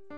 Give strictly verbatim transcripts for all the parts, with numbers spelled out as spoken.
Cek,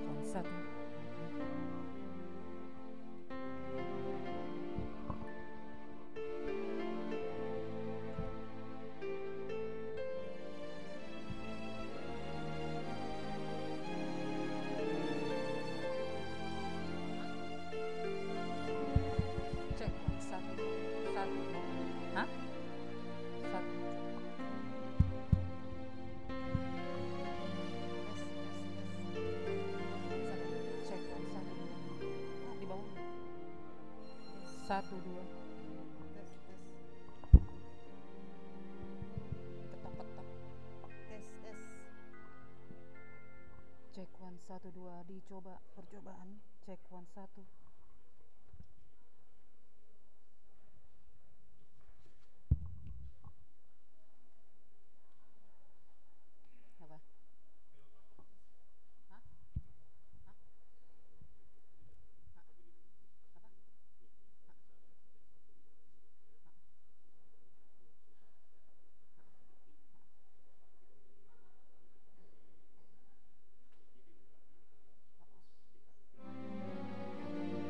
one, satu. Cek, one, satu. Satu. Hah? Satu. Tes, tes, tes. Satu. Cek, one, satu. Ah, di bawah. Satu, dua. Tes, tes. Ketok-ketok. Tes, tes. Cek, one, satu, dua. Dicoba percobaan. Cek, one, satu. Apa? Hah? Hah? Hah? Apa? Hah? Hah?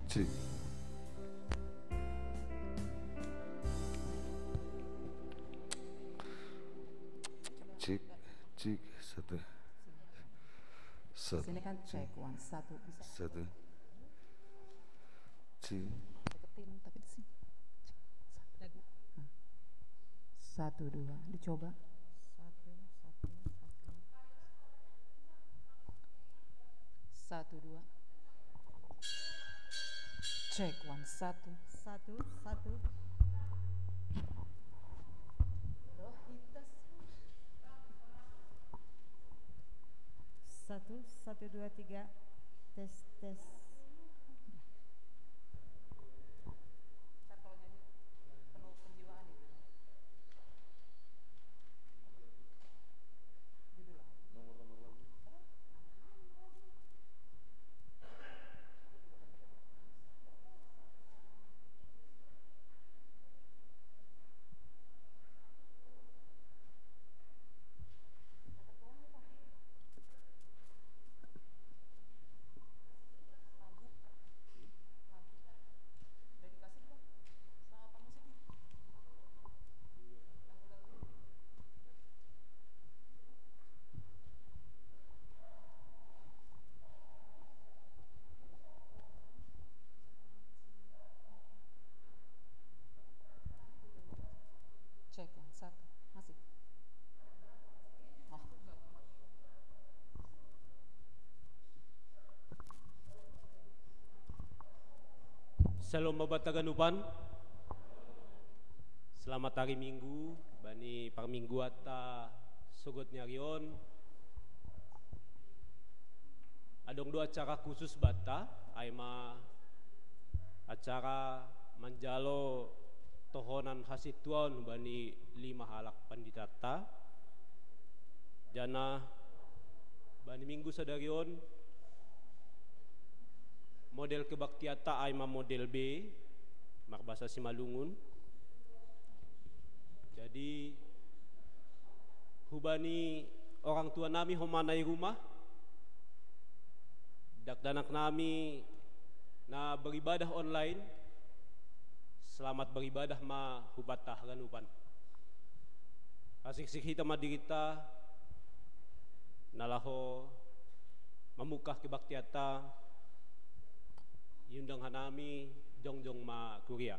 Cek. Cek, cek, satu. Satu. Sini kan cek, one, satu, bisa. Satu. Cek. Deketin, tapi di sini. Cek, satu. Lagu. Hmm. Satu, dua, dicoba. Satu, satu, satu. Satu, dua. Cek, one, satu. Satu, satu. Roh hitas. Satu, satu, dua, tiga. Tes, tes. Ntar kalau nyanyi penuh penjiwaan ya. Judul lagu. Cek, yang satu. Masih. Oh. Shalom Bapak Taganupan. Selamat hari Minggu, bani parmingguanta sogot ni ari on. Adong do acara khusus banta, ai ma acara manjalo tohonan hasintuaon bani lima halak panditanta. Janah bani minggu sadari on model kebaktianta ai ma model B, marbahasa Simalungun. Jadi hubani orang tua nami homa na i rumah, dakdanak nami na beribadah online, selamat beribadah ma hubanta haganupan. Pasirsir hita ma dirinta na laho mamungkah kebaktianta. Iundang hanami jongjong ma kuria.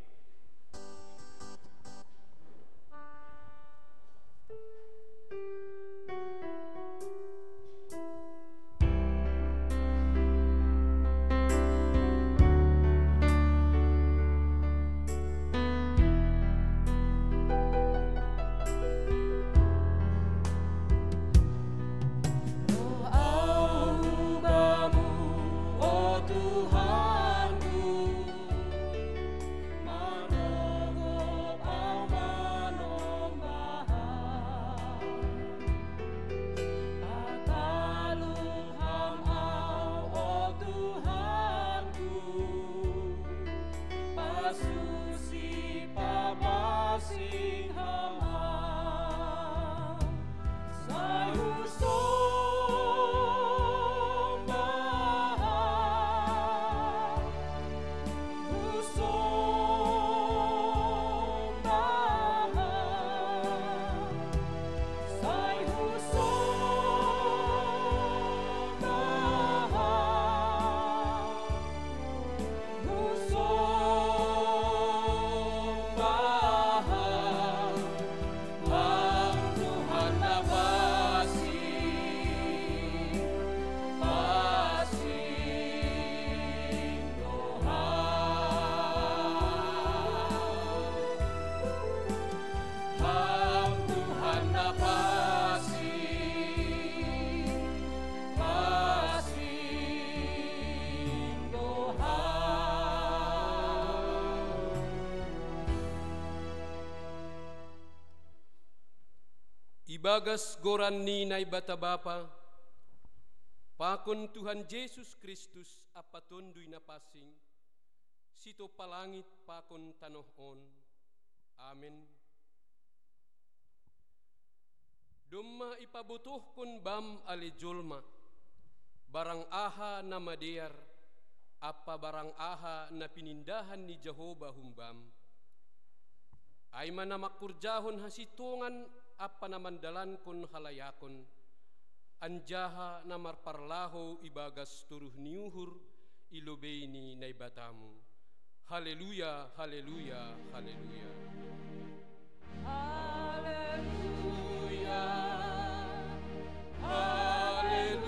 Roh au bamu, o Tuhanku, manogop au manombaham. Pataluham au, o Tuhanku, pasusi papasingham au. Sai husombaham, husombaham, sai husombaham, husombaham. Ham Tuhan na pansing, pansing do Ham. Ham Tuhan na pansing, pansing do Ham. Ibagas goran ni Naibata Bapa, pakon Tuhan Jesus Kristus ampa Tonduy Napansing, sitompa langit pakon tanoh on. Amen. Domma ipabotohkon bam ale jolma, barang aha na madear, ampa barang aha na pinindahan ni Jahowa humbam. Ai ma na mangkorjahon hasintongan ampa na mandalankon halayakon, anjaha na marparlahou ibagas toruh ni uhur i lobei ni Naibatamu. Haleluya, haleluya, haleluya. Haleluya, haleluya,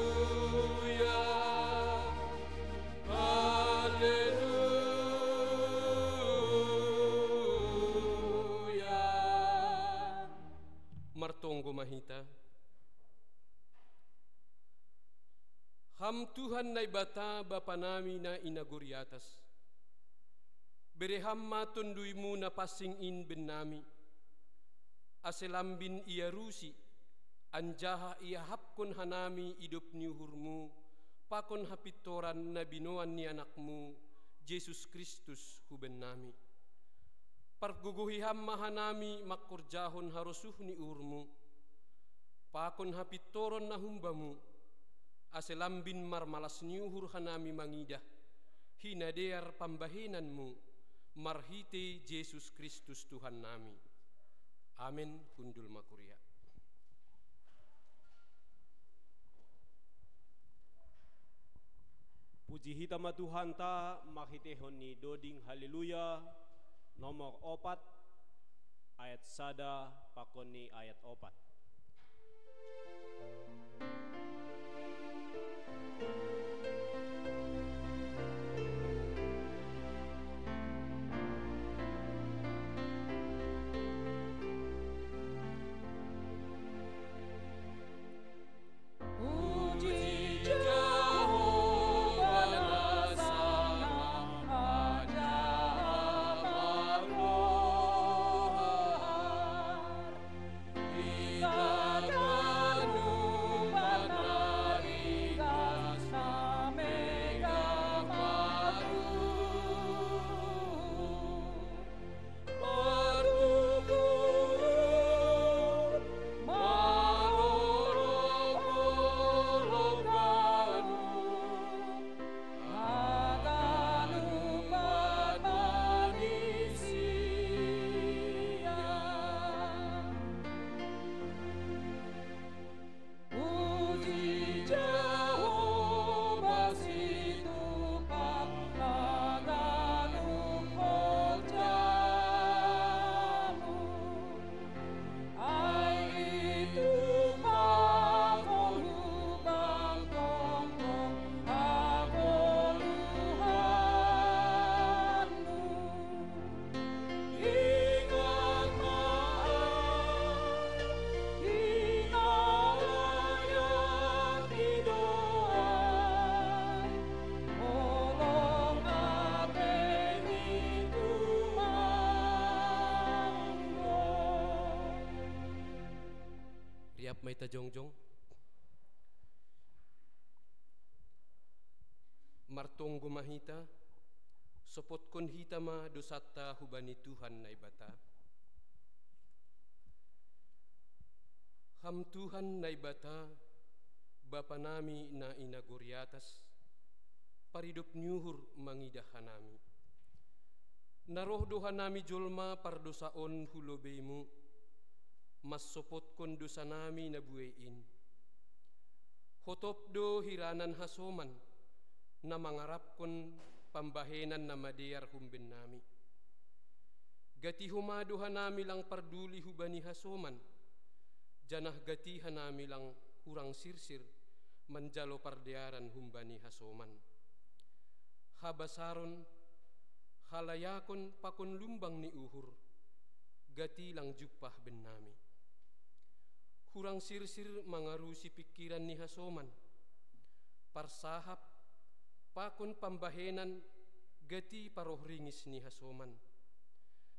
haleluya. Martonggo ma hita. Ham Tuhan Naibata, Bapa nami na i nagori atas, bere Ham ma TonduyMu na pansing in bennami, ase lambin iarusi, anjaha iahapkon hanami idop ni uhurMu, pakon hapintoran na binoan ni AnakMu, Jesus Kristus, hu bennami. Pargogohi Ham ma hanami mangkorjahon harosuh ni uhurMu, pakon hapintoron na humbaMu, ase lambin marmalas ni uhur hanami mangidah hinadear pambahenanMu, marhitei Jesus Kristus Tuhannami. Amen. Hundul ma kuria. Puji hita ma Tuhanta marhiteihon ni doding Haleluya nomor opat, ayat sada pakon ni ayat opat. Riap ma hita jongjong. Martonggo ma hita, sopotkon hita ma dosanta hubani Tuhan Naibata. Ham Tuhan Naibata, Bapa nami na i nagori atas, paridop ni uhur mangidah hanami. Na roh do hanami jolma pardosa on hu lobeiMu, mansopotkon dosa nami na buei in. Hotop do hiranan hasoman, na mangarapkon pambahenan na madear humben nami. Gati Ho ma do hanami lang parduli hubani hasoman, janah gati hanami lang hurang sirsir manjalo pardearan humbani hasoman. Habasaron, halayakon pakon lumbang ni uhur, gati lang jumpah bennami. Hurang sirsir mangarusi pingkiran ni hasoman. Parsahap, pakon pambahenan, gati paroh ringis ni hasoman.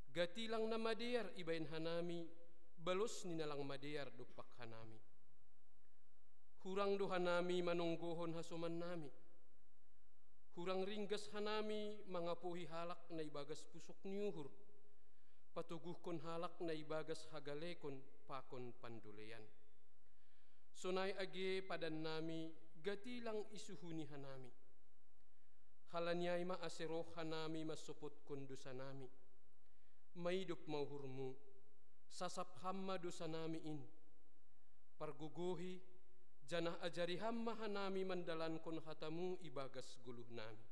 Gati lang na madear ibahen hanami, balos ni na lang madear dompak hanami. Hurang do hanami manonggohon hasoman nami. Hurang ringgas hanami mangapohi halak na ibagas pusok ni uhur, patoguhkon halak na ibagas hagalekon pakon pandolean. Sonai age padan nami, gati lang isuhuni hanami. Halani ai ma ase roh hanami mansopotkon dosanami. Maidop ma uhurmu, sasap Ham ma dosanami in. Pargogohi, janah ajari Ham ma hanami mandalankon hatamu ibagas goluhnami.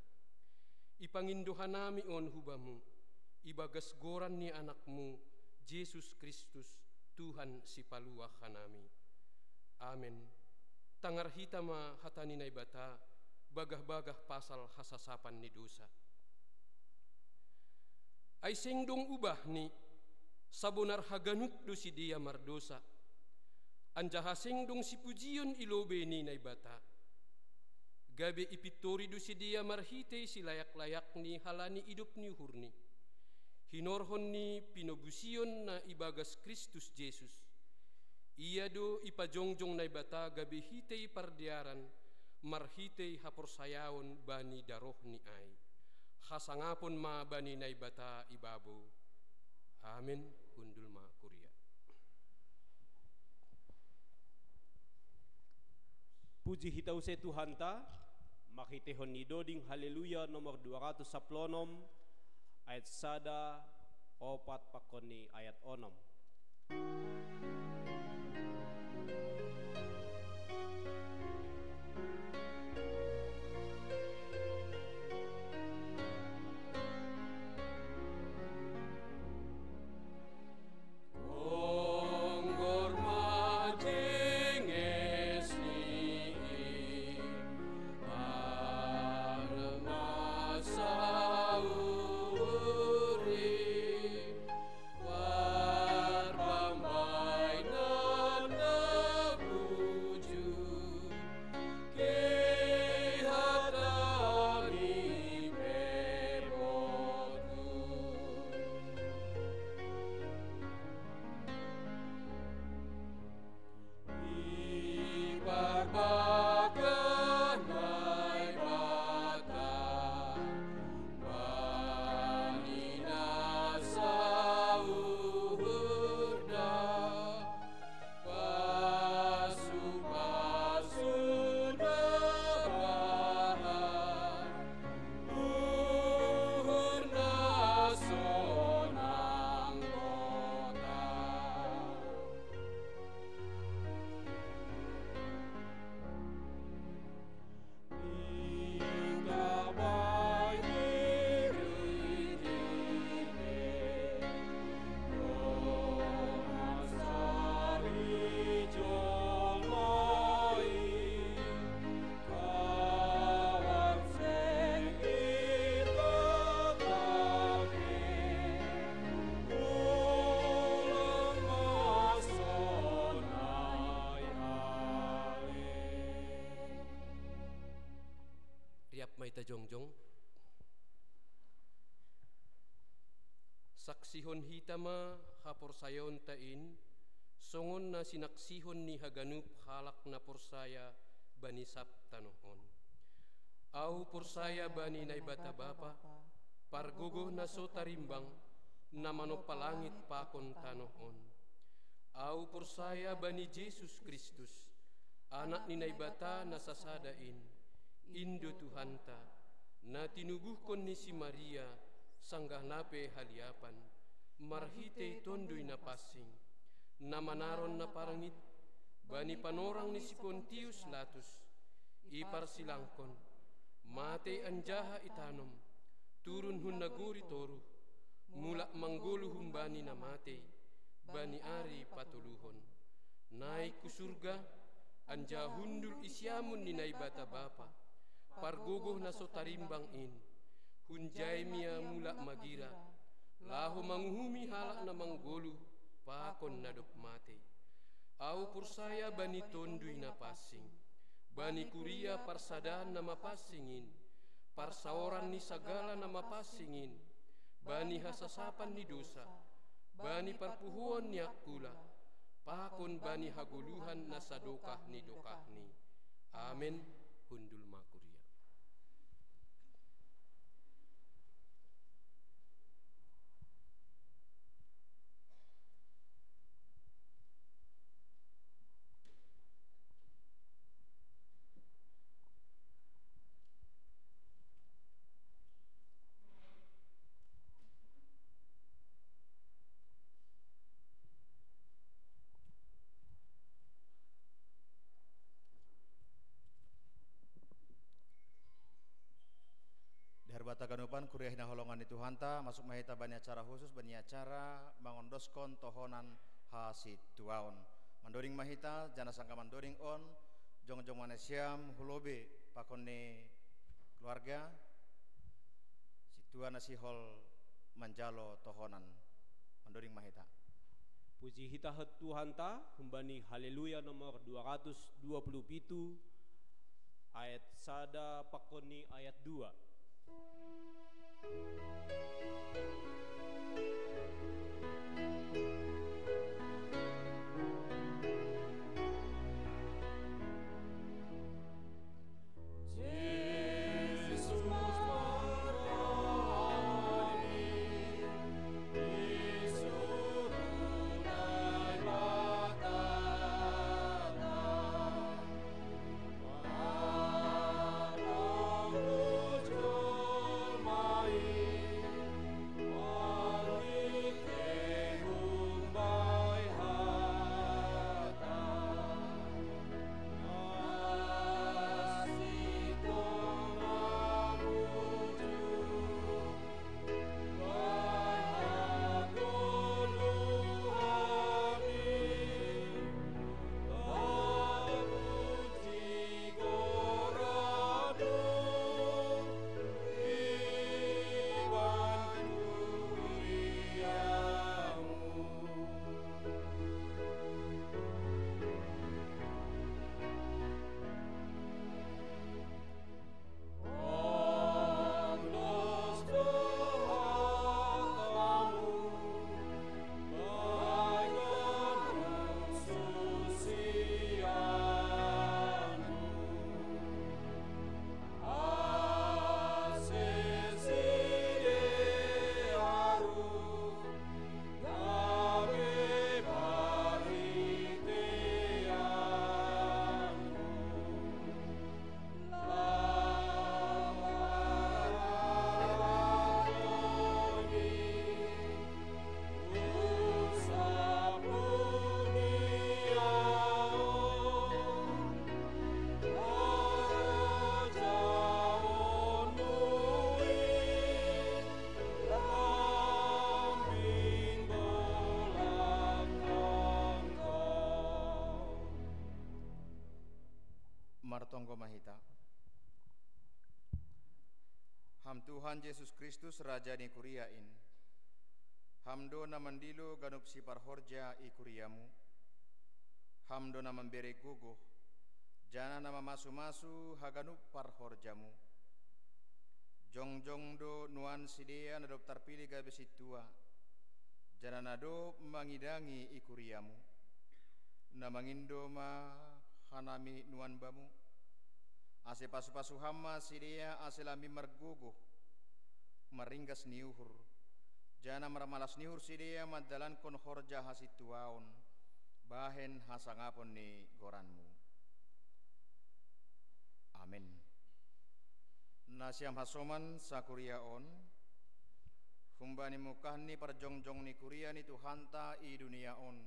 Ipangindo hanami on hu Bamu, ibagas goran ni Anakmu, Jesus Kristus, Tuhan Sipaluah hanami. Amen. Tangar hita ma hata ni Naibata, bagah-bagah pasal hasasapan ni dosa. Ai seng dong ubahni, sabonar haganup do sidea mardosa. Anjaha seng dong sipujion i lobei ni Naibata. Gabe ipintori do sidea marhitei silayak-layakni halani idop ni uhurni. Hinorhon ni pinobusion na ibagas Kristus Jesus. Ia do ipajongjong Naibata gabe hitei pardearan, marhitei haporsayaon bani darohni ai. Hasangapon ma bani Naibata i babou. Amen. Hundul ma kuria. Puji hita use Tuhanta, marhiteihon ni doding Haleluya nomor dua ratus sapuluh onom, ayat sada, opat pakon ni ayat onom. Gonggor ma jenges ni i, malem ma sauri, parpambainan na bujur, kei hata ni pe botul. Iparbagah Naibata bani na sauhur da, pasu-pasu na bahat, uhur na sonang kota. Riap ma hita jongjong. Saksihon hita ma haporsayaonta in, songon na sinaksihon ni haganup halak na porsaya bani sab tanoh on. Ahu porsaya bani Naibata Bapa, pargogoh na so tarimbang, na manompa langit pakon tanoh on. Ahu porsaya bani Jesus Kristus, Anak ni Naibata na sasada in, in do Tuhanta, na tinubuhkon ni si Maria, sanggah na pe haliapan, marhitei Tonduy Napansing, na manaron na parngit, bani panorang ni si Pontius Latus, iparsilangkon, matei anjaha itanom, turun hun nagori toruh, mulak manggoluh humbani na matei, bani ari patoluhon. Naik hu surga, anjaha hundul i siamun ni Naibata Bapa, pargogoh na so tarimbang in. Hunjai ma ia mulak magira, laho manguhumi halak na manggoluh, pakon na dob matei. Ahu porsaya bani Tonduy Napansing, bani kuria parsadaan na mapansing in, parsaoran ni sagala na mapansing in, bani hasasapan ni dosa, bani parpuhoon ni angkula, pakon bani hagoluhan na sadokah ni dokahni. Amen. Hundul ma kuria. Taganupan kuria hinaholongan ni Tuhanta, masuk ma hita bani acara khusus, bani acara mangondoskon tohonan hasituaon. Mandoding ma hita, janah sangkap mandoding on, jongjong ma nasiam hu lobei pakon ni keluarga, sintua na sihol manjalo tohonan. Mandoding ma hita. Puji hita hot Tuhanta, humbani Haleluya nomor dua ratus dua puluh pitu, ayat sada pakon ni ayat dua. Martonggo ma hita. Ham Tuhan Jesus Kristus, Raja ni kuria in, Ham do na mandilo ganup siparhorja i kuriamu. Ham do na mambere gogoh, janah na mamasu-masu haganup parhorjamu. Jongjong do nuan sidea na dob tarpilih gabe sintua, janah na dob mangidangi i kuriamu. Na mangindo ma hanami nuan bamu. Ase pasu-pasu Ham ma sidea ase lambin margogoh, maringgas ni uhur, janah marmalas ni uhur sidea mandalankon horja hasintuaon, bahen hasangapon ni goranMu. Amen. Nasiam hasoman sakuria on, humbani mungkah ni parjongjong ni kuria ni Tuhanta i dunia on,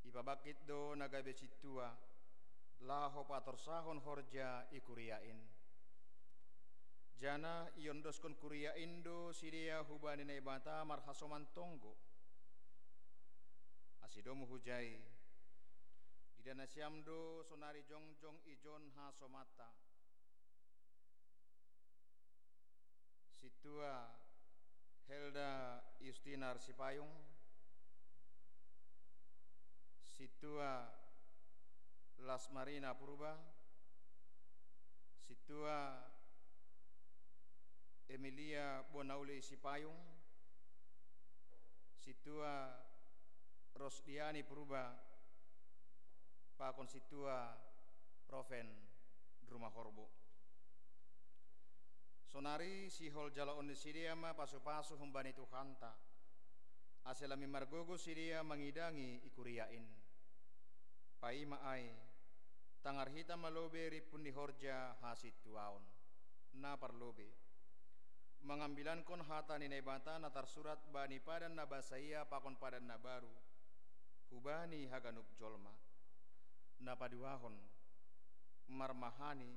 ipabangkit do na gabe sintua, laho patorsahon horja i kuria in. Janah iondoskon kuria in do sidea hubani Naibata marhasoman tonggo. Ase domu hujai, didah nasiam do sonari jongjong ijon hasomanta. Sintua Helda Justina Arsipayung, Sintua Lasmarina Purba, Sintua Emilia Bonauli Sipayung, Sintua Rosdiani Purba, pakon Sintua Roven Rumahorbo. Sonari sihol jaloon ni sidea ma pasu-pasu humbani Tuhanta, ase lambin margogoh sidea mangidangi i kuria in. Paima ai, tangar hita ma lobei rimpun ni horja hasintuaon. Na parlobei, mangambilankon hata ni Naibata na tarsurat bani padan na basaia pakon padan na baru, hubani haganup jolma. Na paduahon, marmahani,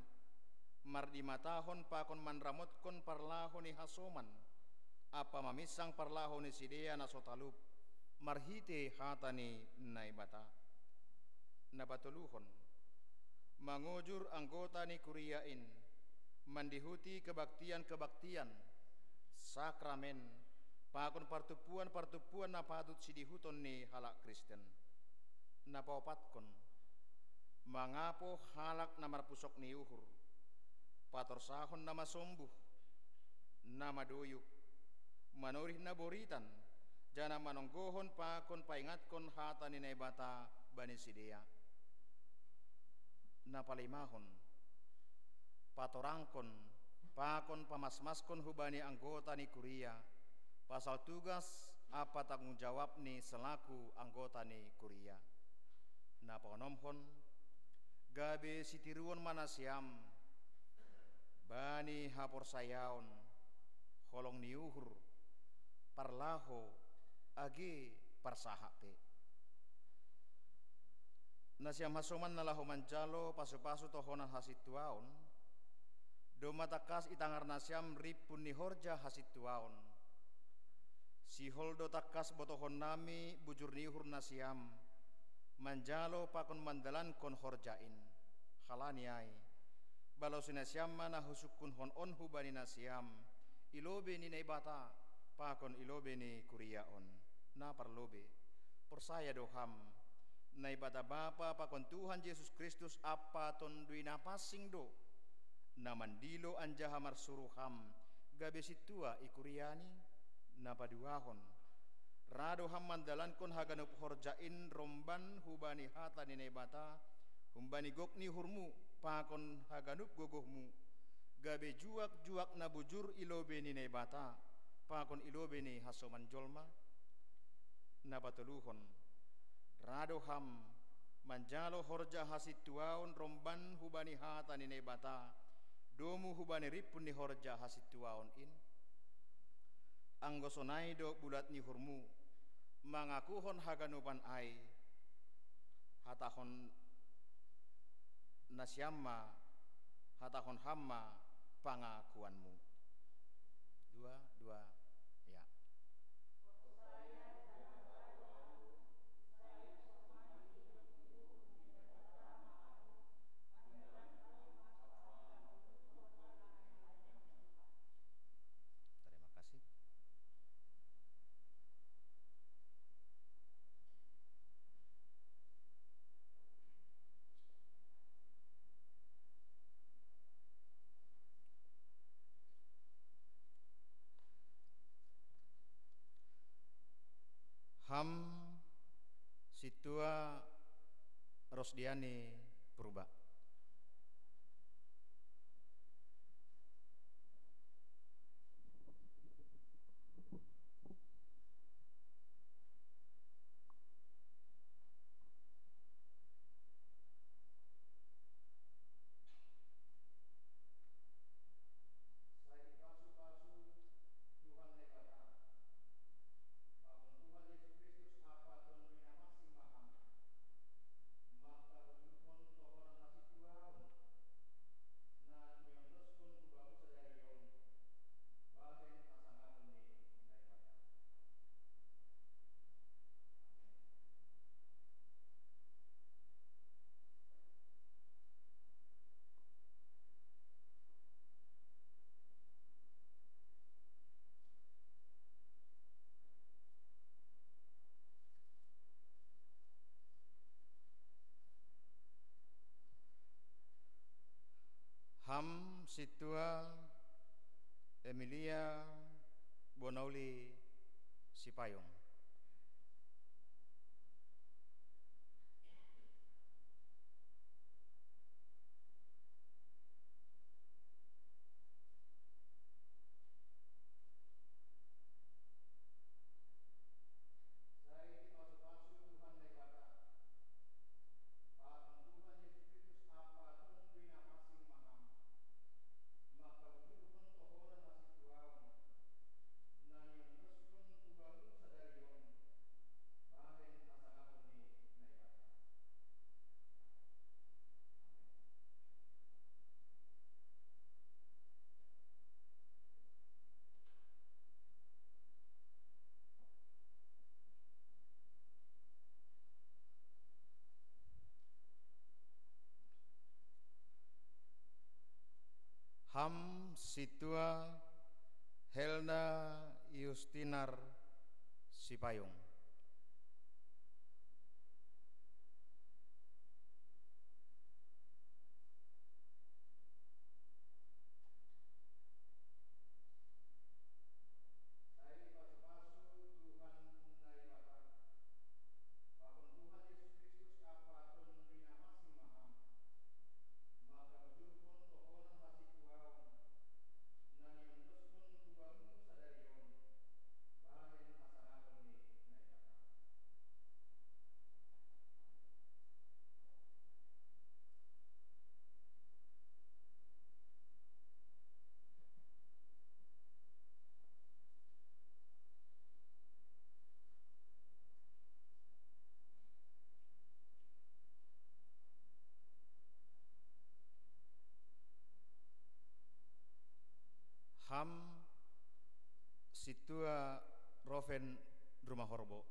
mardimatahon pakon manramotkon parlaho ni hasoman, ampa maminsang parlaho ni sidea na so talup, marhitei hata ni Naibata. Na patoluhon, mangujur anggota ni kuria in, mandihuti kebaktian-kebaktian, sakramen, pakon partumpuan-partumpuan na patut sidihuton ni halak Kristen. Na paopatkon, mangapo halak na marpusok ni uhur, patorsahon na masombuh, na madoyuk, manorih na boritan, janah manonggohon pakon paingatkon hata ni Naibata bani sidea. Na palimahon, patorangkon pakon pamasmaskon hubani anggota ni kuria pasal tugas ampa tanggung jawab ni selaku anggota ni kuria. Na paonomhon, gabe sitiruon ma nasiam bani haporsayaon, holong ni uhur, parlaho, age parsahap pe. Nasiam hasoman na laho manjalo pasu-pasu tohonan hasintuaon, domma tangkas itangar nasiam rimpun ni horja hasintuaon. Sihol do tangkas botohonnami bujur ni uhur nasiam, manjalo pakon mandalankon horja in. Halani ai, balosi nasiam ma na husungkunhon on hubani nasiam, i lobei ni Naibata, pakon i lobei ni kuria on. Na parlobei, porsaya do ham, Naibata Bapa pakon Tuhan Jesus Kristus ampa Tonduy Napansing do, na mandilo anjaha marsuru ham, gabe sintua i kuria-Ni. Na paduahon, ra do ham mandalankon haganup horja in romban hubani hata ni Naibata, humbani gok ni uhurmu, pakon haganup gogohmu, gabe juak-juak na bujur i lobei ni Naibata, pakon i lobei ni hasoman jolma. Na patoluhon, ra do ham manjalo horja hasintuaon romban hubani hata ni Naibata, domu hubani rimpun ni horja hasintuaon in. Anggo sonai do bulat ni uhurmu, mangakuhon haganupan ai, hatahon nasiam ma, hatahon ham ma pangakuanmu. Dua, dua, ya. Terima kasih. Ham sintua Rosdiani Purba. Sai ipasu-pasu Tuhan Naibata, pakon Tuhan Jesus Kristus ampa Tonduy Napansing ma ham, mangkabujurhon tohonan hasintuaon, na niondoskon tu bamu sadari on, bahen hasangapon ni Naibata. Amin. Ham sintua Emilia Bonauli Sipayung. Sintua Helna Yustinar Sipayung. Ham Sintua Roven Rumahorbo.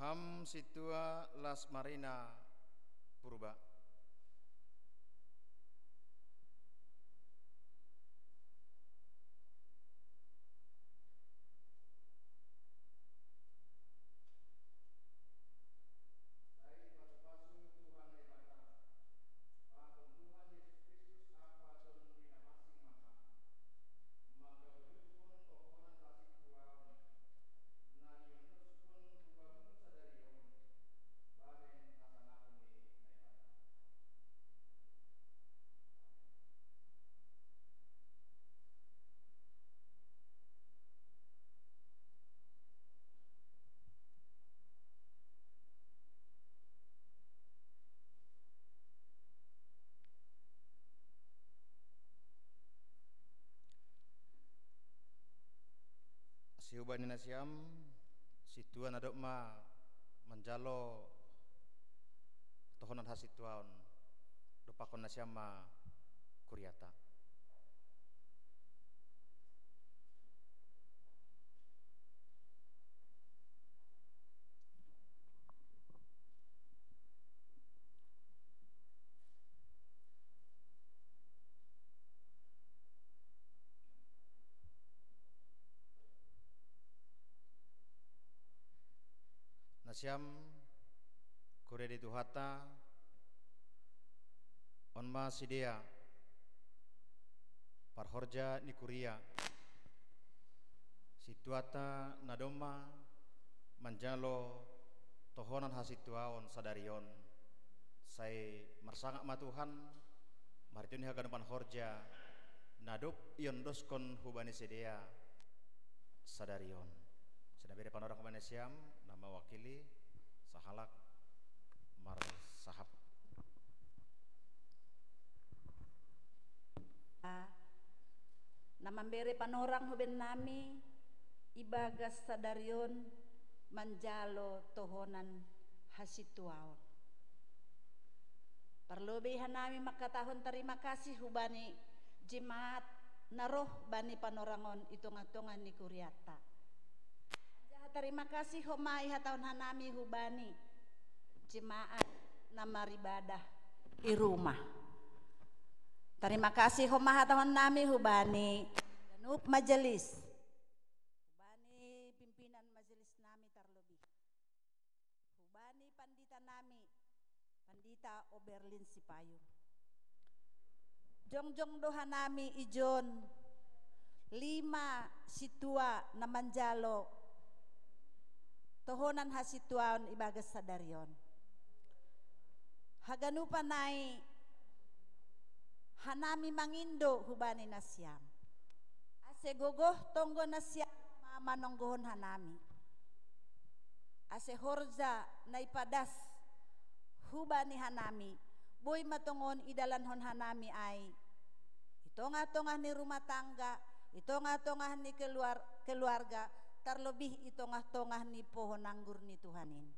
Ham Sintua Las Marina Purba. Sihubani nasiam, sintua na dob ma manjalo tohonan hasintuaon, dompakkon nasiam ma kuriata. Nasiam kuria di Tuhanta, on ma sidea parhorja ni kuria, sintuanta na domma manjalo tohonan hasintuaon sadari on. Sai marsangap ma Tuhan, marhitehon ni haganupan horja na dob iondoskon hubani sidea sadari on. Sai na bere panorang hubani nasiam, na mawakili sahalak marsahap. Na mambere panorang hubannami ibagas sadari on manjalo tohonan hasintuaon. Parlobei hanami mangkatahon tarima kasih hubani jemaat na roh bani panorang on i tongah-tongah ni kurianta. Anjaha tarima kasih homa ihatahon hanami hubani jemaat na maribadah i rumah. Tarima kasih homa hatahon nami hubani ganup majelis, hubani pimpinan majelis nami tarlobih, hubani pandita nami, Pandita Oberlin Sipayung. Jongjong do hanami ijon lima sintua na manjalo tohonan hasintuaon ibagas sadari on. Haganupan ai hanami mangindo hubani nasiam. Ase gogoh tonggo nasiam ma manonggohon hanami. Ase horja na ipadas hubani hanami, boi ma tongon idalankon hanami ai i tongah-tongah ni rumah tangga, i tongah-tongah ni keluar-, keluarga, tarlobih i tongah-tongah ni pohon anggur ni Tuhan in.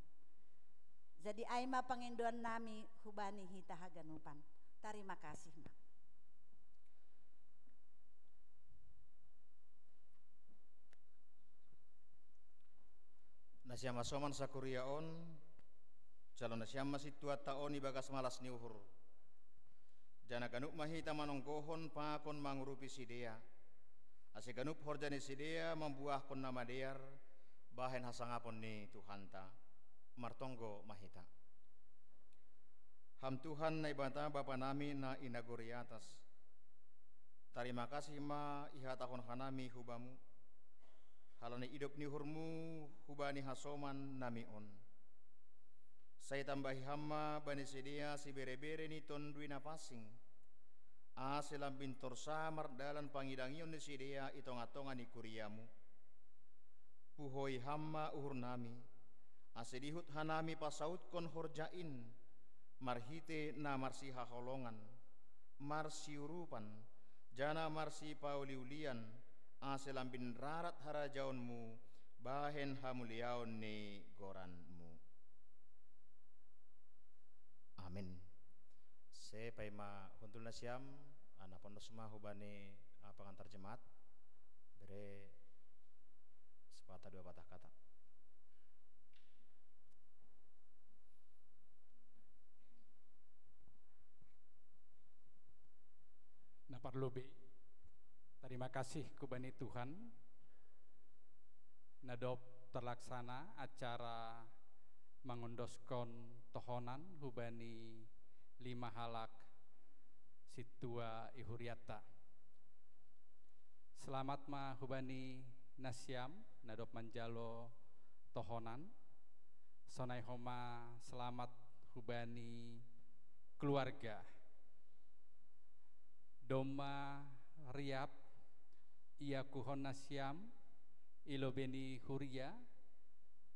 Jadi ai ma pangindoan nami hubani hita haganupan. Tarima kasih ma. Nasiam hasoman sakuria on, jalo nasiam ma sintuanta on ibagas malas ni uhur. Janah ganup ma hita manonggohon pakon mangurupi sidea, ase ganup horja ni sidea mambuahkon na madear bahen hasangapon ni Tuhanta. Martonggo ma hita. Ham Tuhan Naibata Bapa nami na i nagori atas, tarima kasih ma ihatahon hanami hu Bamu, halani idop ni uhurMu hubani hasoman nami on. Sai tambahi Ham ma bani sidea sibere-bere ni Tonduy Napansing, ase lambin torsa mardalan pangidangion ni sidea i tongah-tongah ni kuriaMu. Puhoi Ham ma uhur nami, ase dihut hanami pasautkon horja in, marhite na marsihaholongan, marsiurupan, janah marsipauli-ulian, ase lambin rarat harajaonMu bahen hamuliaon ni goranMu. Amin. Sai paima hundul nasiam, ah, na pondos ma hubani, ah, pangantar jemaat. Bere sepatah dua patah kata. Na parlobei, tarima kasih hubani Tuhan, na dob tarlaksana acara mangondoskon tohonan hubani lima halak sintua i hurianta. Selamat ma hubani nasiam na dob manjalo tohonan, sonai homa selamat hubani keluarga. Domma riap iakuhon nasiam i lobei ni huria,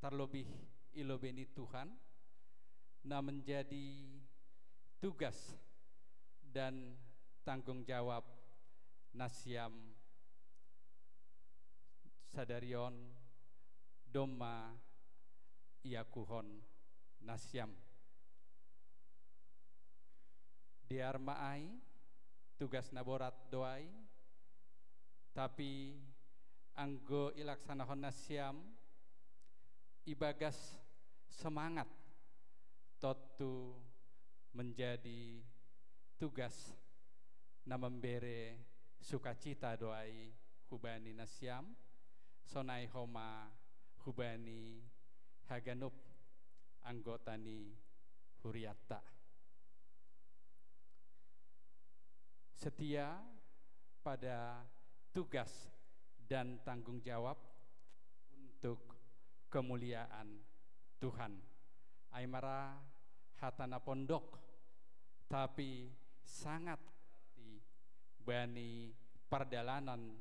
tarlobih i lobei ni Tuhan, na menjadi tugas dan tanggung jawab nasiam sadari on domma iakuhon nasiam. Dear ma ai, tugas na borat do ai, tapi anggo ilaksanahon nasiam ibagas semangat, tontu menjadi tugas na mambere sukacita do ai hubani nasiam, sonai homa hubani haganup anggota ni hurianta. Setia pada tugas dan tanggung jawab untuk kemuliaan Tuhan. Ai ma ra hata na pondok, tapi sangat berarti bani pardalanan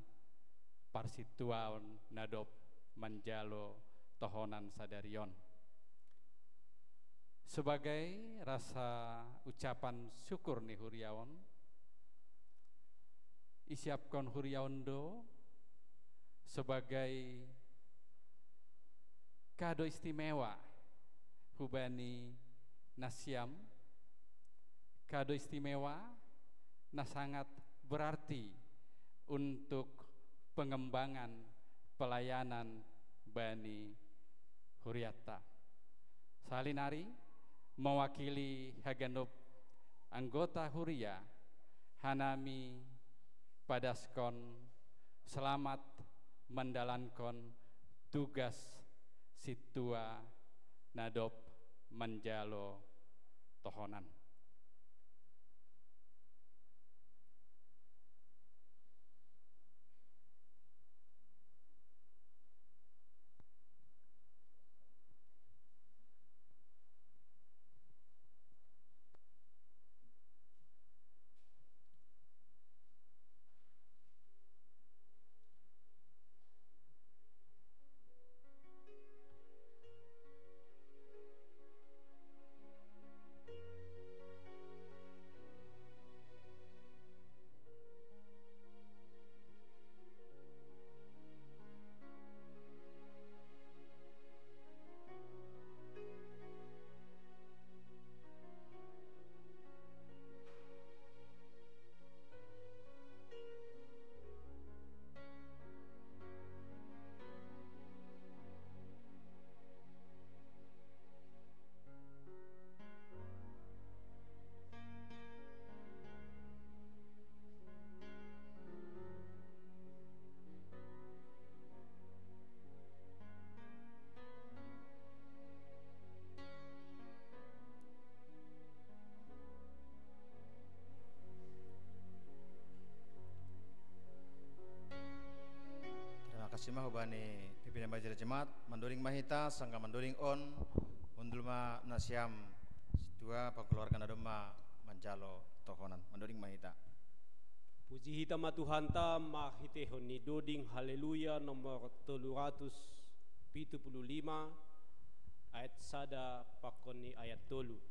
parsintuaon na dob manjalo tohonan sadari on. Sebagai rasa ucapan syukur ni huria on, isiapkon huria on do sebagai kado istimewa hubani nasiam, kado istimewa na sangat berarti untuk pengembangan pelayanan bani huriatta. Sahali nari, mewakili haganup anggota huria, hanami padaskon selamat mandalankon tugas sintua na dob manjalo tohonan. Jemaat hubani pimpinan majelis jemaat, mandoding ma hita, sanggah mandoding on, hundul ma nasiam sintua pangkeluarga na domma manjalo tohonan. Mandoding ma hita. Puji hita ma Tuhanta marhitehon ni doding Haleluya nomor tolu ratus pitu puluh lima, ayat sada pakon ni ayat tolu.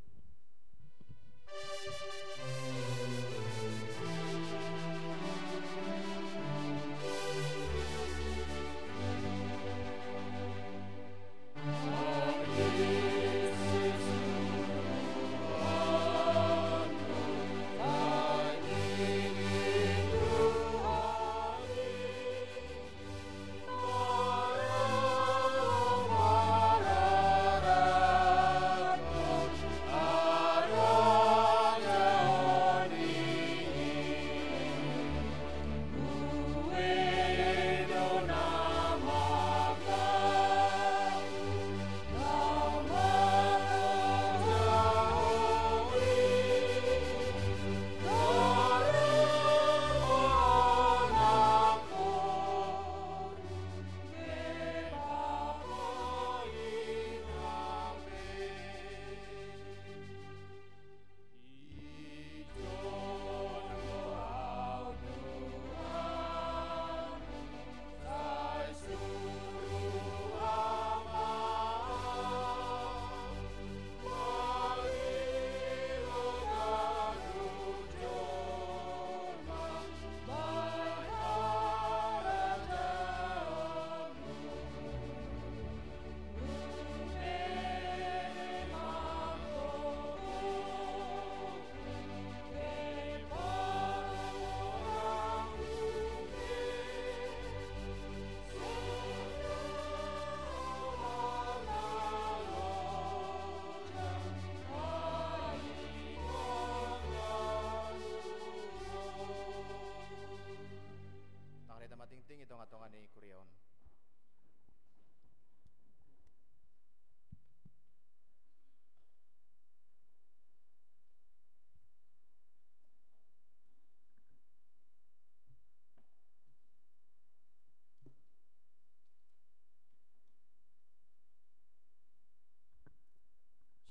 Tangari tama tingting i tonga-tonga ni kuria on.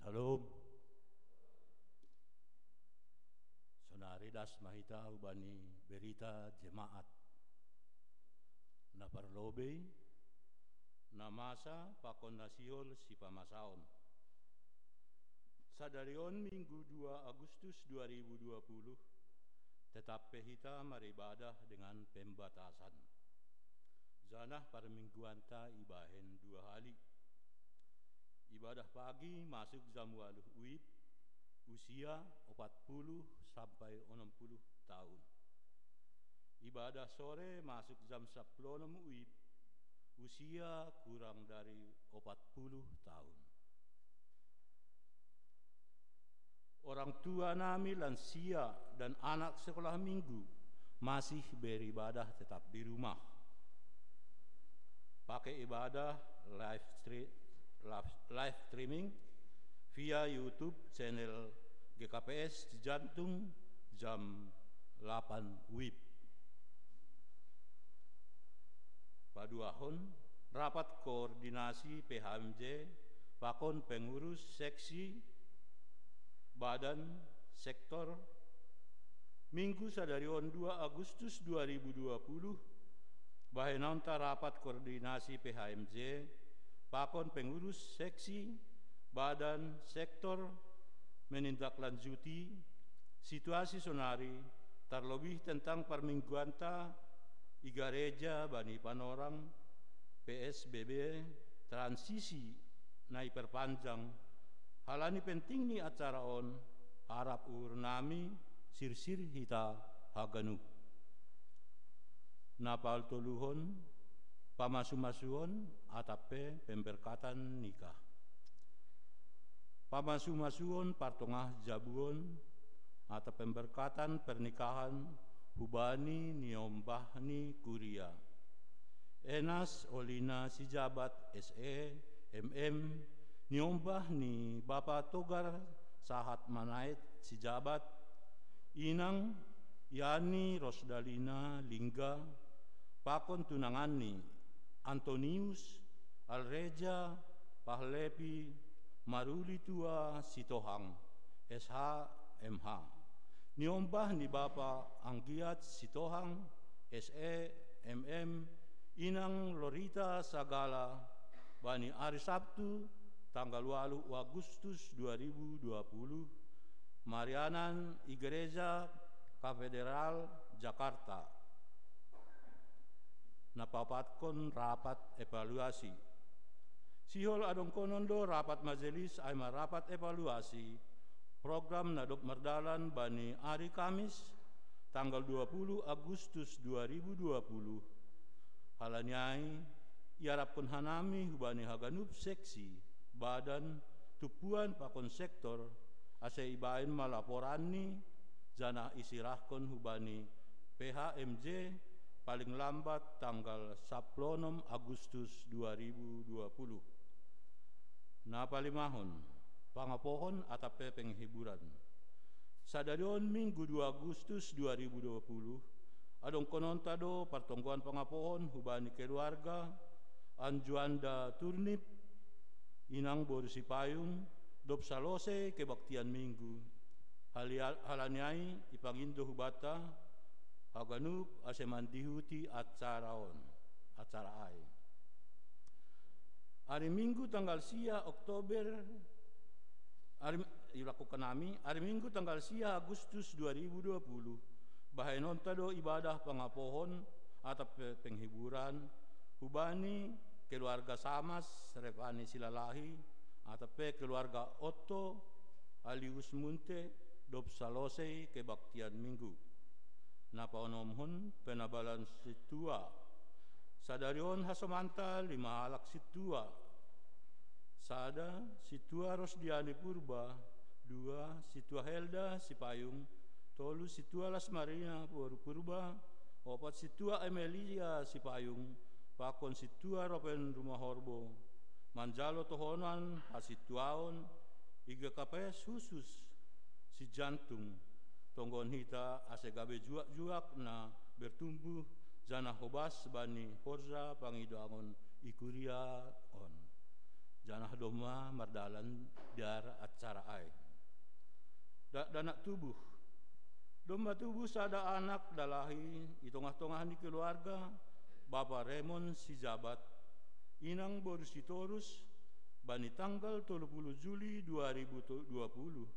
Shalom. Sonari das ma hita hubani berita jemaat. Na parlobei, na masa pakon na sihol sipamasaon. Sadari on Minggu dua Agustus dua ribu dua puluh, tetap pe hita maribadah dengan pembatasan. Janah parmingguanta ibahen dua hali. Ibadah pagi masuk jam waluh uip, usia opat puluh sampai onom puluh tahun. Ibadah sore masuk jam sapuluh onom uip, usia kurang dari opat puluh tahun. Orang tua nami lansia dan anak sekolah minggu masih beribadah tetap di rumah. Pakai ibadah live, stre- live, live streaming via YouTube channel G K P S Cijantung jam delapan wib. Paduahon, rapat koordinasi P H M J pakon pengurus seksi, badan, sektor, Minggu sadari on dua Agustus dua ribu dua puluh, bahenonta rapat koordinasi P H M J pakon pengurus seksi, badan, sektor, menindaklanjuti situasi sonari, tarlobih tentang parmingguanta i gareja bani panorang P S B B transisi na iperpanjang. Halani penting ni acara on, harap uhur nami sirsir hita haganup. Na patoluhon, pamasumasuon atap pe pemberkatan nikah. Pamasumasuon partongah jabuon atap pemberkatan pernikahan hubani niombah ni kuria. Enas Olina Sijabat S E, M M, niombah ni Bapa Togar Sahat Manaet Sijabat, Inang Yani Rosdalina Lingga, pakon tunanganni, Antonius Alreja Pahlepi Maruli Tua Sitohang, S H, M H. Niombah ni Bapa Anggiat Sitohang, S E, M M, Inang Lorita Sagala, bani ari Sabtu, tanggal walu Agustus dua ribu dua puluh, marianan i Gereja Katedral Jakarta. Napapatkon rapat evaluasi. Sihol adongkonon do rapat majelis ai ma rapat evaluasi program na dob mardalan bani ari Kamis, tanggal dua puluh Agustus dua ribu dua puluh. Halani ai, iarapkon hanami hubani haganup seksi, badan, tumpuan pakon sektor, ase ibaen ma laporanni, janah isirahkon hubani P H M J paling lambat tanggal saplonom Agustus dua ribu dua puluh. Na palimahon, pangapohon atap pe penghiburan. Sadari on Minggu dua Agustus dua ribu dua puluh, adongkononta do partonggoan pangapohon hubani keluarga Anjuanda Turnip, Inang boru Sipayung, dob salose kebaktian Minggu. Halia-, halani ai ipangindo hubanta haganup ase mandihuti acara on, acara ai. Ari Minggu tanggal sia Oktober, ari, iulangkon hanami, ari Minggu tanggal sia Agustus dua ribu dua puluh, bahenonta do ibadah pangapohon atap pe penghiburan hubani keluarga Samas Revani Silalahi, atap pe keluarga Otto Alius Munte, dob salose kebaktian Minggu. Na paonomhon penabalan sintua. Sadari on hasomanta lima halak sintua. Sada, sintua Rosdiani Purba, dua, sintua Helda Sipayung, tolu, sintua Las Marina boru Purba, opat, sintua Emelia Sipayung, pakon sintua Ropen Rumahorbo, manjalo tohonan hasintuaon, i G K P S khusus Sijantung, tonggohon hita ase gabe juak-juak na bertumbuh, janah hobas bani horja pangidoangon i kuria on. Janah domma mardalan dear acara ai. Dakdanak tubuh. Domma tubuh sada anak dalahi i tongah-tongah ni keluarga, Bapa Remon Sijabat, Inang boru Sitorus, bani tanggal tolu puluh Juli dua ribu dua puluh.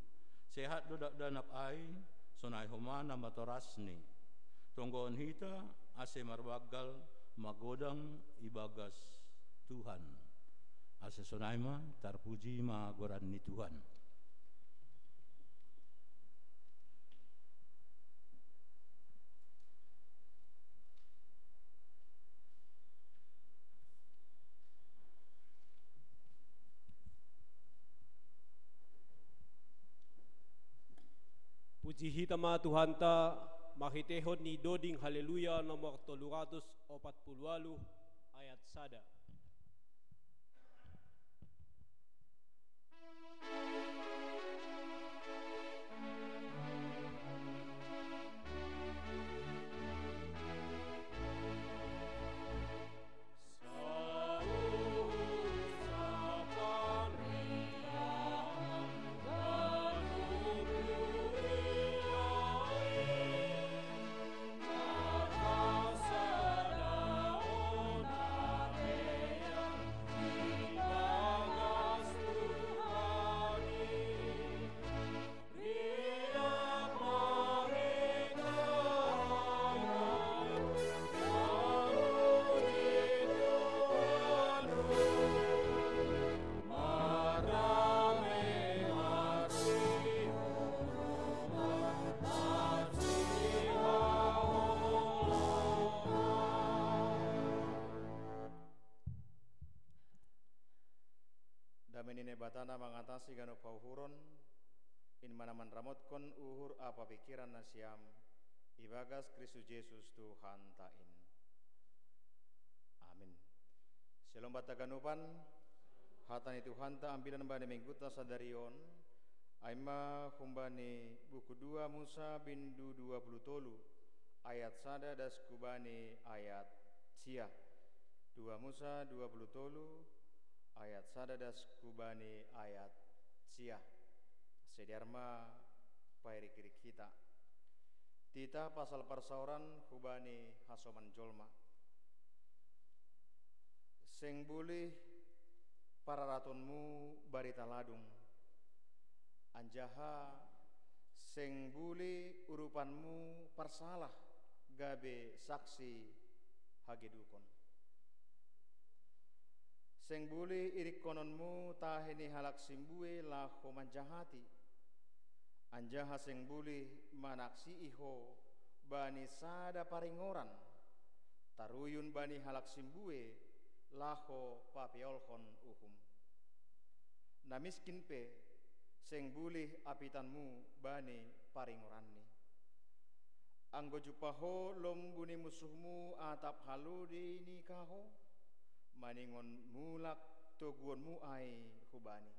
Sehat do dakdanak ai, sonai homa na matorasni. Tonggohon hita ase marbanggal magodang ibagas Tuhan. Ase sonai ma, tarpuji ma goran ni Tuhan. Puji hita ma Tuhanta, marhiteihon ni doding Haleluya nomor tolu ratus opat puluh waluh, ayat sada. Dame ni Naibata na mangatasi ganup hauhuron, in ma na manramotkon uhur ampa pingkiran nasiam, ibagas Kristus Jesus Tuhanta in. Amin. Syalom banta haganupan. Hata ni Tuhanta ambilan bani minggunta sadari on, ai ma humbani buku dua Musa bindu dua puluh tolu, ayat sada das hubani ayat sia. Dua Musa dua puluh tolu ayat sada das hubani ayat sia. Sediar ma pairik-irik hita. Titah pasal parsaoran hubani hasoman jolma. Seng bulih pararatonmu barita ladung, anjaha seng bulih urupanmu parsalah gabe saksi hagedukon. Seng bulih irikkononmu tahi ni halak simbue laho manjahati, anjaha seng bulih manaksii ho bani sada paringoran, taruyun bani halak simbue laho papeolhon uhum. Na miskin pe seng bulih apitanmu bani paringoranni. Anggo jumpah ho lombu ni musuhmu atap halode ni kaho, maningon mulak toguonmu ai hubani.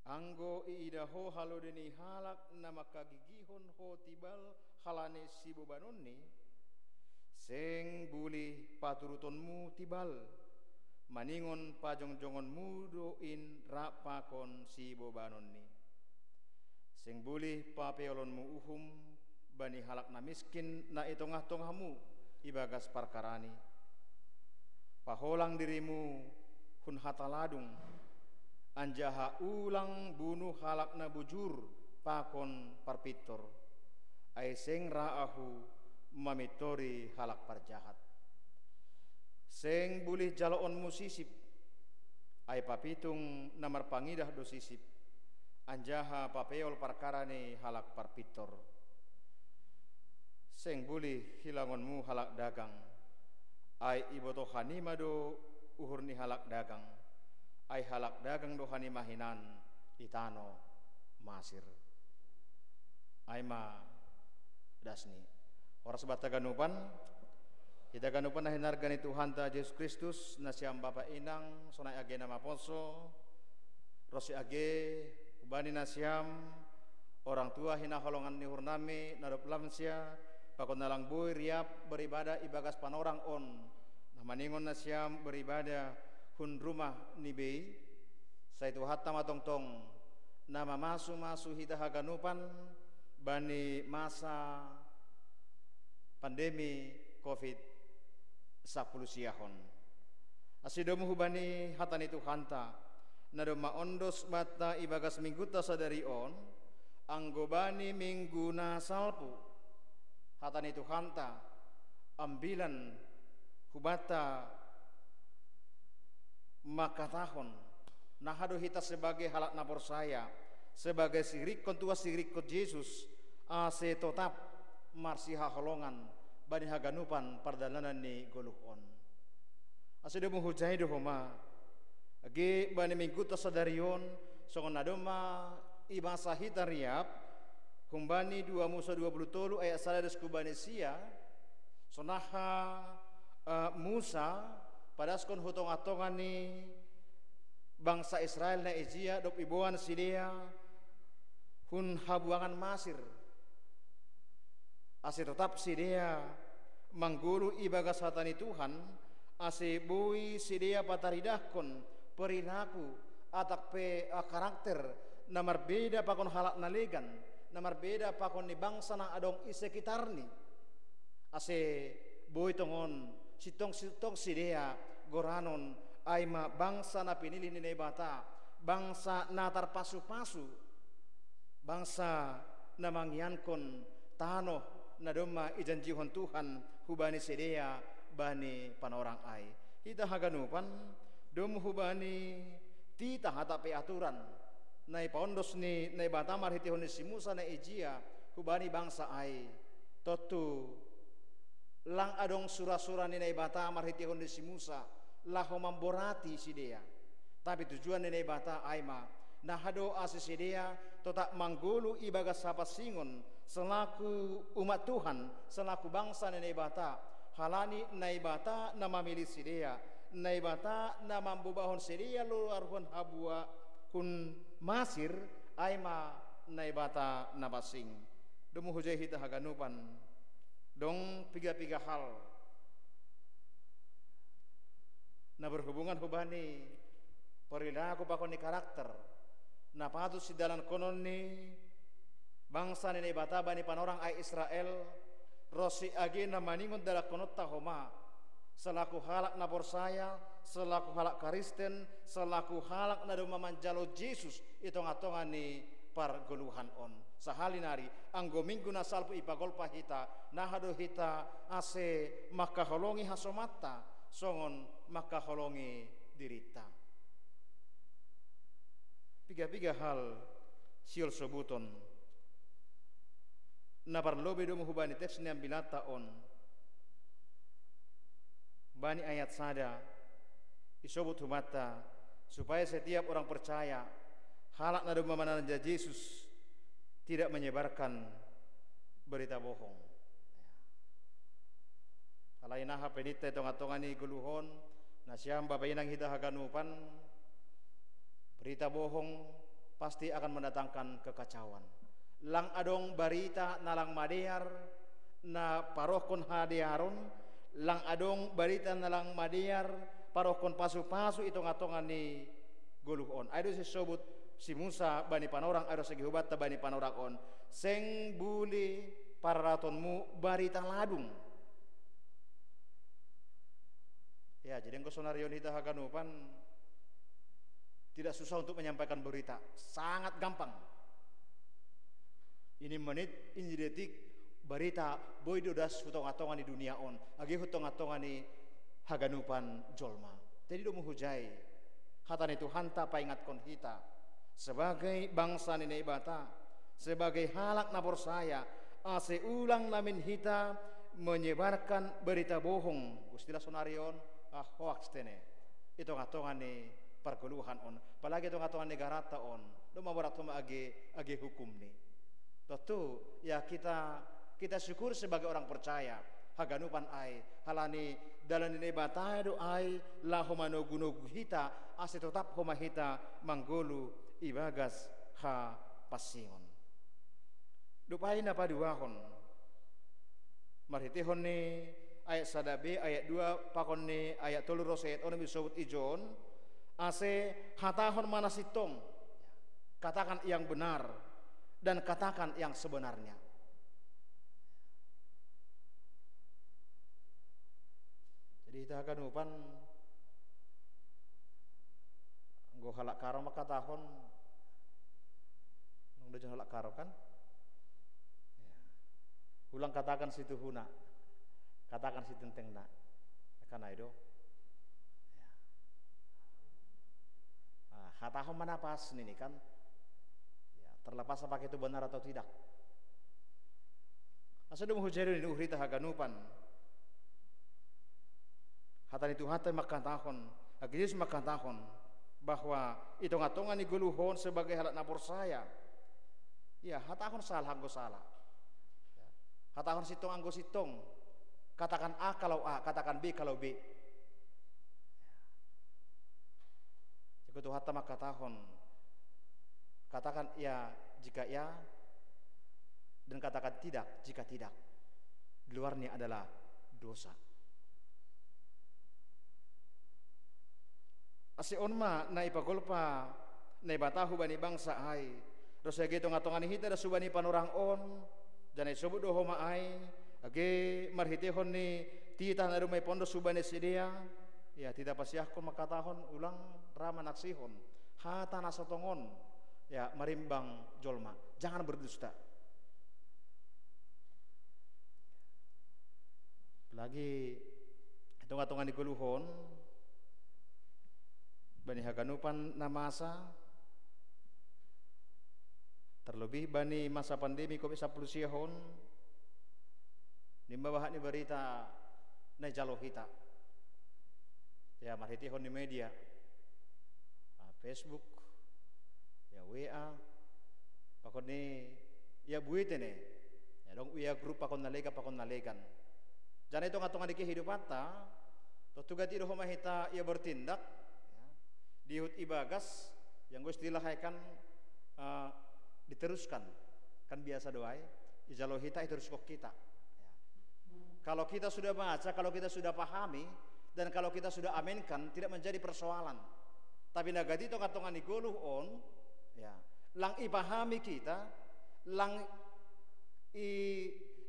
Anggo iida ho halode ni halak na mangkagigihon ho tibal halani sibobanonni, seng bulih paturutonmu tibal, maningon pajongjongonmu do in rap pakon sibobanonni. Seng bulih papeolonmu uhum bani halak na miskin na i tongah-tongahmu ibagas parkarani. Paholang dirimu hun hata ladung, anjaha ulang bunu halak na bujur pakon parpintor, ai seng ra ahu mamintori halak parjahat. Seng bulih jaloonmu sisip, ai papitung na marpangidah do sisip, anjaha papeol parkara ni halak parpintor. Seng bulih hilangonmu halak dagang, ai ibotoh hanima do uhur ni halak dagang, ai halak dagang do hanima hinan i tano Masir. Ai ma dasni. Horas banta ganupan, hita ganupan na hinarga ni Tuhanta Jesus Kristus, nasiam bapa inang, sonai age na maposo, ronsi age hubani nasiam orang tua hinaholongan ni uhurnami na dob lansia, pakon na lang boi riap beribadah ibagas panorang on, na maningon nasiam beribadah hun rumah ni bei, sai Tuhanta ma tongtong na mamasu-masu hita haganupan bani masa pandemi covid sampulu siahon. Asi domu hubani hata ni Tuhanta, na domma ondos banta ibagas minggunta sadari on, anggo bani minggu na salpu, hata ni Tuhanta, ambilan hubanta mangkatahon, naha do hita sebagai halak na porsaya, sebagai sirikkon Tuhan, sirikkon Jesus, ase totap marsihaholongan bani haganupan pardalanan ni goluh on. Ase domu hujai do homa, age bani minggunta sadari on, songon na domma ibasa hita riap, humbani dua Musa dua puluh tolu ayat sada dos hubani sia, sonaha uh, Musa padaskon hu tongah-tongah ni bangsa Israel na ijia dob iboan sidea hun habuangan Masir. Ase totap sidea manggoluh ibagas hata ni Tuhan, ase boi sidea pataridahkon perilaku atap pe uh, karakter na marbeda pakon halak na legan, na marbeda pakon ni bangsa na adong i sekitarni. Ase boi tongon sintong-sintong sidea goranon, ai ma bangsa na pinilih ni Naibata, bangsa na tarpasu-pasu, bangsa na mangiankon tanoh na domma ijanjihon Tuhan hubani sidea bani panorang ai. Hita haganupan domu hubani titah atap pe aturan na ipaondos ni Naibata marhiteihon ni si Musa na ijia hubani bangsa ai. Tontu lang adong sura-sura ni Naibata marhiteihon ni si Musa laho mamborati sidea. Tapi tujuan ni Naibata ai ma, naha do ase sidea totap manggoluh ibagas hapansingon selaku umat Tuhan, selaku bangsa ni Naibata. Halani Naibata na mamilih sidea, Naibata na mambobahon sidea luar hun habua hun Masir, ai ma Naibata na pansing. Domu hujai hita haganupan, dong piga-piga hal Na berhubungan hubani perilaku pakon ni karakter na patut sidalankonon ni bangsa ni Naibata bani panorang ai Israel, ro si age na maningon dalankononta homa, selaku halak na porsaya, selaku halak Kristen, selaku halak na domma manjalo Jesus i tonga-tonga ni pargoluhan on. Sahali nari, anggo minggu na salpu ipagolpa hita, naha do hita ase mangkaholongi hasomanta, songon mangkaholongi dirinta. Piga-piga hal sihol sobuton. Na parlobei domu hubani teks ni ambilanta on. Bani ayat sada, isobut hubanta, supaya setiap orang percaya, halak na domma mananjak Jesus, tidak menyebarkan berita bohong. Ya. Alai naha pe ninta i tonga-tonga ni goluhon, nasiam bapa inang hita haganupan, berita bohong pasti akan mendatangkan kekacauan. Lang adong barita na lang madear na parohkon hadearon, lang adong barita na lang madear parohkon pasu-pasu i tonga-tonga ni goluh on. Ai do sisobut si Musa bani panorang, ai do sagi hubanta bani panorang on. Seng bulih pararatonmu barita ladung. Ya, jadi anggo sonari on hita haganupan tidak susah untuk menyampaikan berita, sangat gampang. Ini menit, ini detik, berita boi do das hu tonga-tonga ni dunia on, age hu tonga-tonga ni haganupan jolma. Jadi domu hujai, hata ni Tuhanta paingatkon hita sebagai bangsa ni Naibata, sebagai halak na porsaya, ase ulang namin hita menyebarkan berita bohong. Istilah sonari on, ah, hoaks tene. I tonga-tonga ni pargoluhan on, apalagi i tonga-tonga ni negaranta on, domma borat homa age, age hukumni. Tontu, ya, kita, kita syukur sebagai orang percaya, haganupan ai, halani dalan ni Naibata do ai laho manogu-nogu hita, ase totap homa hita manggoluh ibagas hapansingon. Dob ai na paduahon, marhiteihon ni ayat sada B, ayat dua, pakon ni ayat tolu ro si ayat onom isobut ijon, ase hatahon ma na sintong, katakan yang benar, dan katakan yang sebenarnya. Jadi hita haganupan, anggo halak Karo mangkatahon, nung dojon halak Karo kan? Ya. Ulang katakan situhuna, katakan sintengtengna. Kan ai do. Ya. Ah, hatahon ma na pas nini kan? Ya, terlepas apakah itu benar atau tidak. Asa domu hujai do nini uhurhita haganupan. Hata ni Tuhanta mangkatahon, age Jesus mangkatahon, bahwa i tonga-tonga ni goluhon sebagai halak na porsaya, ya, hatahon sala anggo sala. Ya. Hatahon sintong anggo sintong. Katakan A kalau A, katakan B kalau B. Jadi Tuhanta mangkatahon, katakan ya jika ya, dan katakan tidak jika tidak. Di luarnya adalah dosa. Ase on ma na ipagolpa Naibata hubani bangsa ai, ro si age tonga-tonga ni hita das hubani panorang on, janah isobut do homa ai, age marhiteihon ni titah na domma ipondos hubani sidea, ya, titah pasiahkon mangkatahon ulang ra manaksihon hata na so tongon, ya, marimbang jolma, jangan berdusta. Apalagi i tonga-tonga ni goluhon, bani haganupan na masa, terlebih bani masa pandemi covid sampulu sia on, nimma bahat ni barita na ijalo hita. Ya, marhiteihon ni media, ah, Facebook, ya, W A, pakon ni, ya, buete ne. Ya, adong W A grup pakon na legan, pakon na legan. Janah i tonga-tonga ni kehidupanta, tontu gati do homa hita, ya, bertindak, ya, di ihut ibagas, yang gue istilah ai kan, eh, diteruskan. Kan biasa do ai, ijalo hita, iteruskon hita. Ya. Kalau kita sudah baca, kalau kita sudah pahami, Dan kalau kita sudah aminkan, tidak menjadi persoalan. Tapi na gati' tonga-tonga ni goluh on, ya, lang ipahami kita, lang i,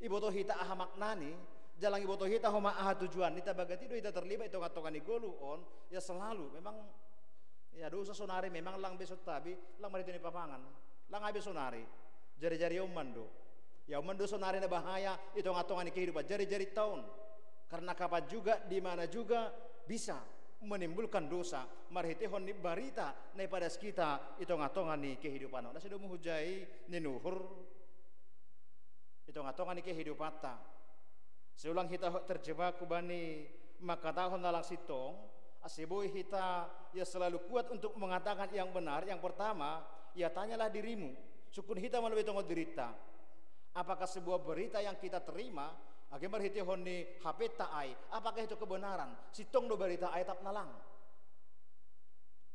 iboto hita aha maknani, jalang iboto hita homa aha tujuan. Nita bagati do hita terlibat i tonga-tonga ni goluh on, ya selalu. Memang, ya dosa sonari memang lang besok tabi, lang marhite ni pamangan. Lang abe sonari, jari-jari oman do. Ya oman do sonari na bahaya, i tonga-tonga ni kehidupan, jari-jari taon. Karena kapan juga, di mana juga, bisa menimbulkan dosa marhitehon ni barita na ipadas kita i tonga-tonga ni kehidupan on. Asa do muhujai ni nuhur i tonga-tonga ni kehidupanta. Seulang hita terjebak hubani mangkatahon na lang sintong, asa boi hita ya selalu kuat untuk mengatakan yang benar. Yang pertama, ya tanyalah dirimu. Sungkun hita ma lobi tongon dirinta. Apakah sebuah berita yang kita terima, age marhitehon ni H P-ta ai, apakah itu kebenaran? Sintong do barita ai atap na lang?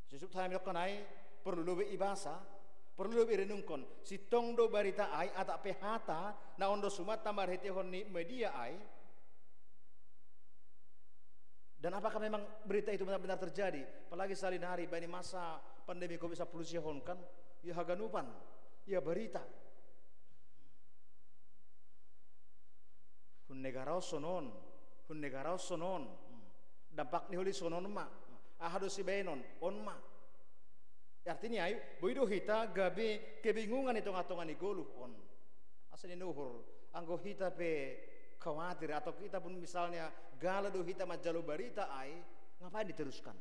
Sisuk tanami dokkan ai, perlu lobi ibasa, perlu lobi irenungkon. Sintong do barita ai atap pe hata na on do sumanta marhitehon ni media ai? Dan apakah memang berita itu benar-benar terjadi? Apalagi salinari bani masa pandemi covid sapuluh sia on kan, ya haganupan, ya barita. Hun negara on sonon, hun negara on sonon. Hmm. Dampak ni holi sonon ma. Aha do sibaenon, on ma. Artinya ai, boi do hita gabe kebingungan i tonga-tonga ni goluh on. Asa ni nuhur, anggo hita pe khawatir, atau kita pun misalnya galo do hita manjalo barita ai, ngapain diteruskan?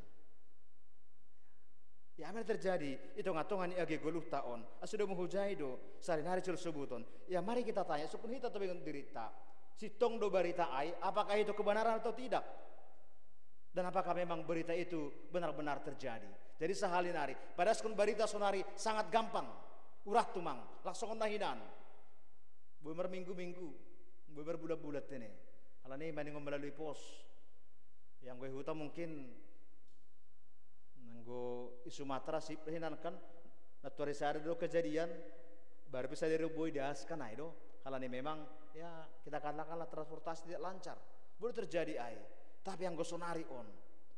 Ya, apa yang terjadi i tonga-tonga ni age goluhta on? Asa do muhujai do, salinari cil sobuton. Ya, mari kita tanya, sungkun hita tobi tongon dirinta. Sintong do barita ai, apakah itu kebenaran atau tidak? Dan apakah memang berita itu benar-benar terjadi? Jadi sahalinari, padaskon barita sonari sangat gampang. Urah tumang, langsung na hinan. Boi marminggu-minggu, boi marbulan-bulan tene. Alani maningon melalui pos. Yang gue huta mungkin nanggo i Sumatera sip hinan kan, na tuari sada do kejadian, baru bisa dari boi das kan ai do. Alani memang, ya, kita katakanlah transportasi tidak lancar. Boleh terjadi ai. Tapi anggo sonari on,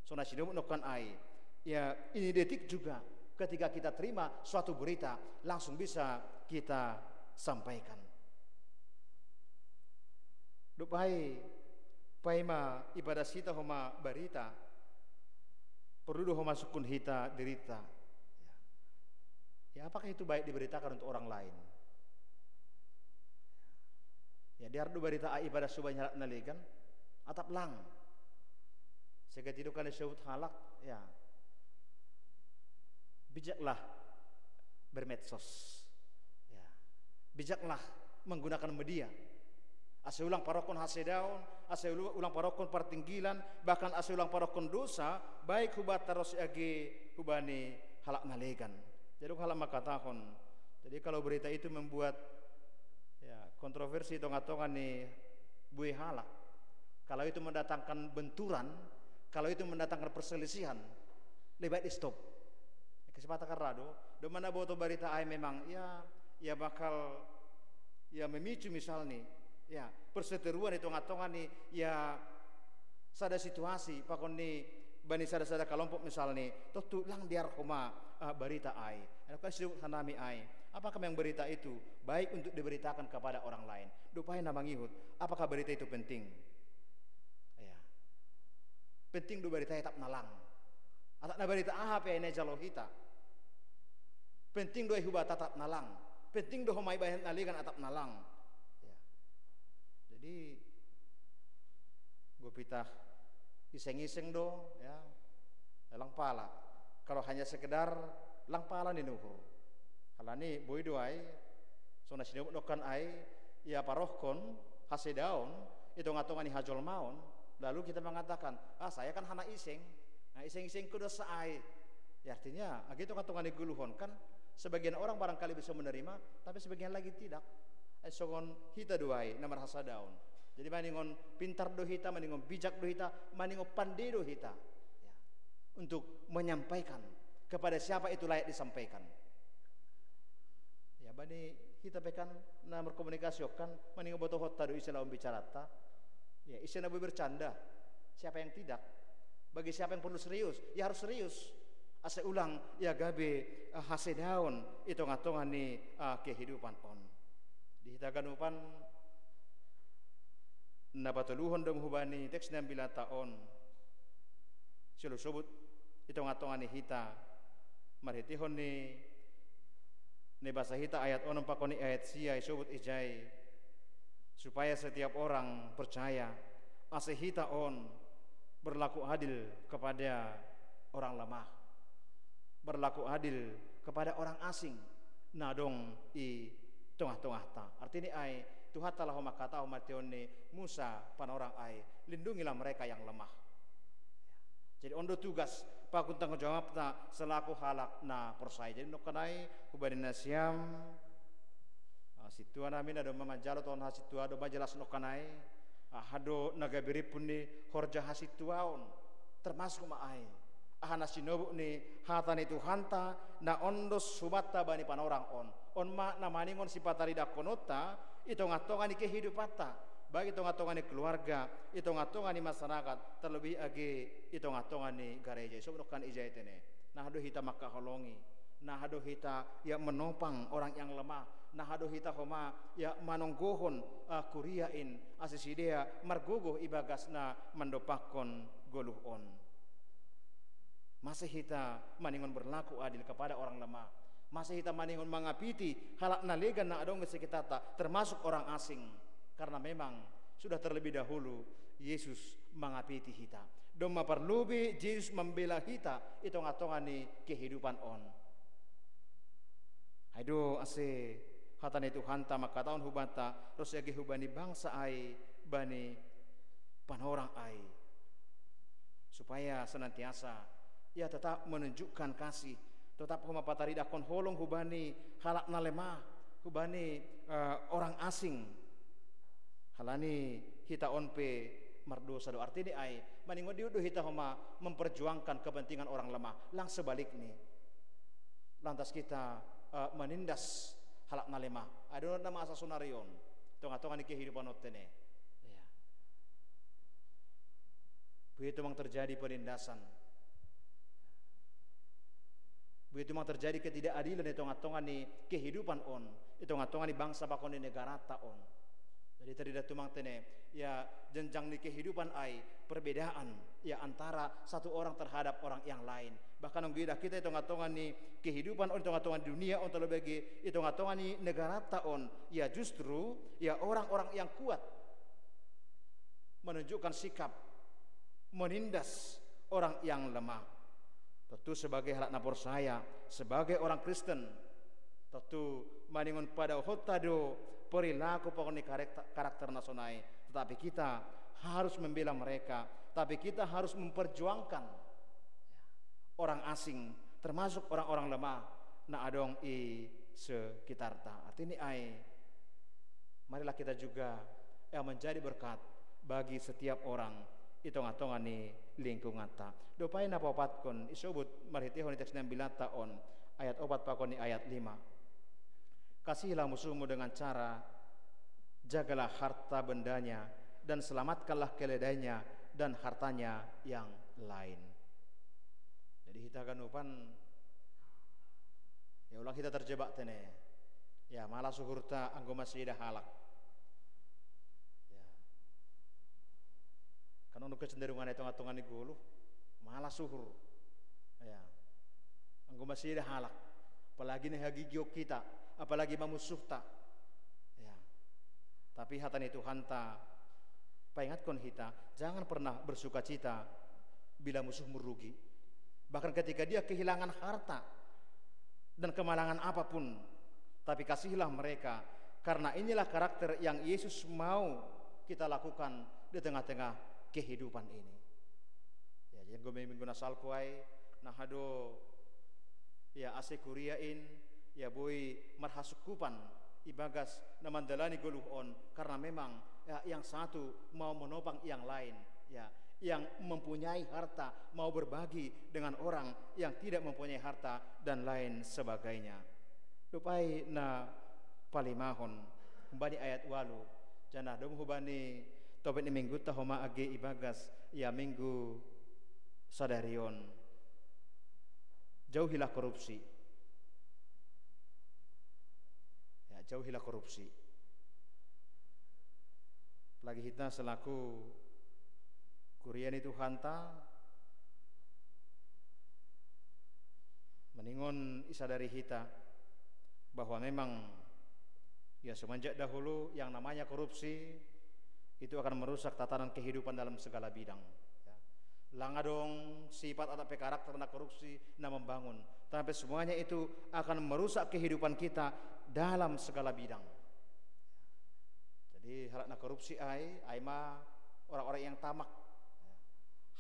sonari sinumut nokkan ai, ya, ini detik juga ketika kita terima suatu berita, langsung bisa kita sampaikan. Dob ai, paima ipadas hita homa barita, perlu do homa sungkun hita dirinta. Ya. Ya, apakah itu baik diberitakan untuk orang lain? Ya, dear do barita ai ipadas hubani halak na legan, atap lang? Segati do kan disebut halak, ya. Bijaklah bermedsos. Ya. Bijaklah menggunakan media. Asa ulang parokkon hasedaon, asa ulu-, ulang parokkon partingkilan, bahkan asa ulang parokkon dosa, baik hubanta ro si age hubani halak na legan. Jadi halak mangkatahon, jadi kalau berita itu membuat, ya, kontroversi i tonga-tonga ni bue halak, kalau itu mendatangkan benturan, kalau itu mendatangkan perselisihan, lebih baik di-stop. Kesempatan kan ra do, do mana boto barita ai memang, ya, ya bakal, ya, memicu misalni, ya, perseteruan i tonga-tonga ni, ya, sada situasi, pakon ni bani sada-sada kalompok misalni, tontu lang dear homa, eh, barita ai. Anu kan sidok hanami ai. Apakah memang berita itu baik untuk diberitakan kepada orang lain? Dob ai na mangihut, apakah berita itu penting? Ya. Penting do barita ai atap na lang? Atap na barita aha pe ai na jalo hita, penting do ai hubanta atap na lang? Penting do homa ibahen na legan atap na lang? Ya. Jadi, gopitah iseng-iseng do, ya. Lang pala. Kalau hanya sekedar lang pala ni nuhur. Alani boi do ai, songon na sinumut nokkan ai, ia parohkon hasedaon i tonga-tonga ni hajolmaon, lalu kita mengatakan, "Ah, saya kan hana iseng. Nah, iseng-isengku dosa ai." Ya, artinya, age tonga-tonga ni goluh on kan, sebagian orang barangkali bisa menerima, tapi sebagian lagi tidak. Eh, songon hita do ai na marhasadaon. Jadi maningon pintar do hita, maningon bijak do hita, maningon pande do hita. Ya. Untuk menyampaikan kepada siapa itu layak disampaikan. Ya, bani hita pe kan na markomunikasi on kan, maningon botohonta do ise laho bicaranta. Ya, ise na boi bercanda, siapa yang tidak. Bagi siapa yang perlu serius, ya harus serius. Ase ulang ya gabe, eh, hasedaon i tonga-tonga ni, eh, kehidupan on. Di hita ganupan na patoluhon domu hubani teks ni ambilanta on, solu sobut i tonga-tonga ni hita, marhiteihon ni na ibasa hita ayat onom pakon ni ayat sia, isobut ijai, supaya setiap orang percaya, ase hita on berlaku adil kepada orang lemah, berlaku adil kepada orang asing na adong i tongah-tongahta. Artini ai, Tuhanta laho mangkatahon marhiteihon ni Musa panorang ai, lindungilah mereka yang lemah. Jadi on do tugas pakon tanggung jawabta selaku halak na porsaya. Jadi nongkan ai hubani nasiam, ah, sintua nami na domma manjalo tu hasintua, domma jelas nongkan ai, ah, aha do na gabe rimpun ni horja hasintuaon, termasuk ma ai aha na sinobut ni hata ni Tuhanta na ondos hubanta bani panorang on. On ma na maningon sipataridahkononta i tongah-tongah ni kehidupanta, baik i tongah-tongah ni keluarga, i tongah-tongah ni masyarakat, terlebih age i tongah-tongah ni gareja. Isobut nongkan ijai tene, na aha do hita mangkaholongi, na aha do hita ya menopang orang yang lemah, na aha do hita homa ya manonggohon, ah, kuria in ase sidea margogoh ibagas na mandompakkon goluh on. Mase hita maningon berlaku adil kepada orang lemah? Mase hita maningon mangapiti halak na legan na adong di sekitarta, termasuk orang asing? Karena memang sudah terlebih dahulu Yesus mangapiti hita. Domma parlu be Jesus mambela hita i tongah-tongah ni kehidupan on. Ai do ase hata ni Tuhanta mangkatahon hubanta, ro age hubani bangsa ai, bani panorang ai, supaya senantiasa ia tetap menunjukkan kasih, tetap homa pataridahkon holong hubani halak na lemah, hubani, eh, orang asing. Halani hita on pe mardosa do. Artini ai, maningon dihut do hita homa memperjuangkan kepentingan orang lemah, lang sebalikni. Lantas kita, eh, menindas halak na lemah. Ai do na masa sonari on, tongah-tongah ni kehidupan on tene. Ya. Boi tumang terjadi penindasan. Boi tumang terjadi ketidakadilan i tongah-tongah ni kehidupan on, i tongah-tongah ni bangsa pakon ni negaranta on. Jadi terjadi tumang tene, ya, jenjang ni kehidupan ai, perbedaan, ya, antara satu orang terhadap orang yang lain. Bahkan anggo idah hita i tongah-tongah ni kehidupan on, i tongah-tongah ni dunia on, terlebih age i tongah-tongah ni negaranta on, ya, justru ya orang-orang yang kuat menunjukkan sikap menindas orang yang lemah. Tontu sebagai halak na porsaya, sebagai orang Kristen, tontu maningon padaohonta do perilaku pakon ni karakter, karakter na sonai, tetapi kita harus membela mereka, tapi kita harus memperjuangkan orang asing, termasuk orang-orang lemah na adong i sekitarta. Artini ai, marilah kita juga, ya, menjadi berkat bagi setiap orang i tongah-tongah ni lingkunganta. Dob ai na paopatkon, isobut marhiteihon ni teks ni ambilanta on, ayat opat pakon ni ayat lima. Kasihilah musuhmu dengan cara, jagalah harta bendanya, dan selamatkanlah keledainya dan hartanya yang lain. Jadi hita ganupan, ya, ulang hita terjebak tene. Ya, malas uhurta anggo masidah halak. Ya. Kan on do kecenderungan i tongah-tongah ni goluh, malas uhur. Ya. Anggo masidah halak, apalagi na hagigion hita, apalagi mamusuhta. Ya. Tapi hata ni Tuhanta paingatkon hita, jangan pernah bersukacita bila musuhmu rugi. Bahkan ketika dia kehilangan harta dan kemalangan apapun, tapi kasihilah mereka, karena inilah karakter yang Yesus mau kita lakukan di tengah-tengah kehidupan ini. Ya, jadi anggo minggu na salpu ai, na aha do, ya, ase kuria in, ya, boi marhasungkupan ibagas na mandalani goluh on, karena memang, ya, yang satu mau menopang yang lain, ya, yang mempunyai harta mau berbagi dengan orang yang tidak mempunyai harta dan lain sebagainya. Dob ai na palimahon, humbani ayat ualu, janah domu hubani topik ni minggunta homa age ibagas, ya, minggu sadarion, jauhilah korupsi. Ya, jauhilah korupsi. Apalagi kita selaku kuria ni Tuhanta, maningon isadari hita bahwa memang, ya, semenjak dahulu yang namanya korupsi itu akan merusak tatanan kehidupan dalam segala bidang. Ya. Lang adong sifat atau karakter na korupsi na membangun, tapi semuanya itu akan merusak kehidupan kita dalam segala bidang. Jadi halak na korupsi ai, ai ma orang-orang yang tamak. Ya.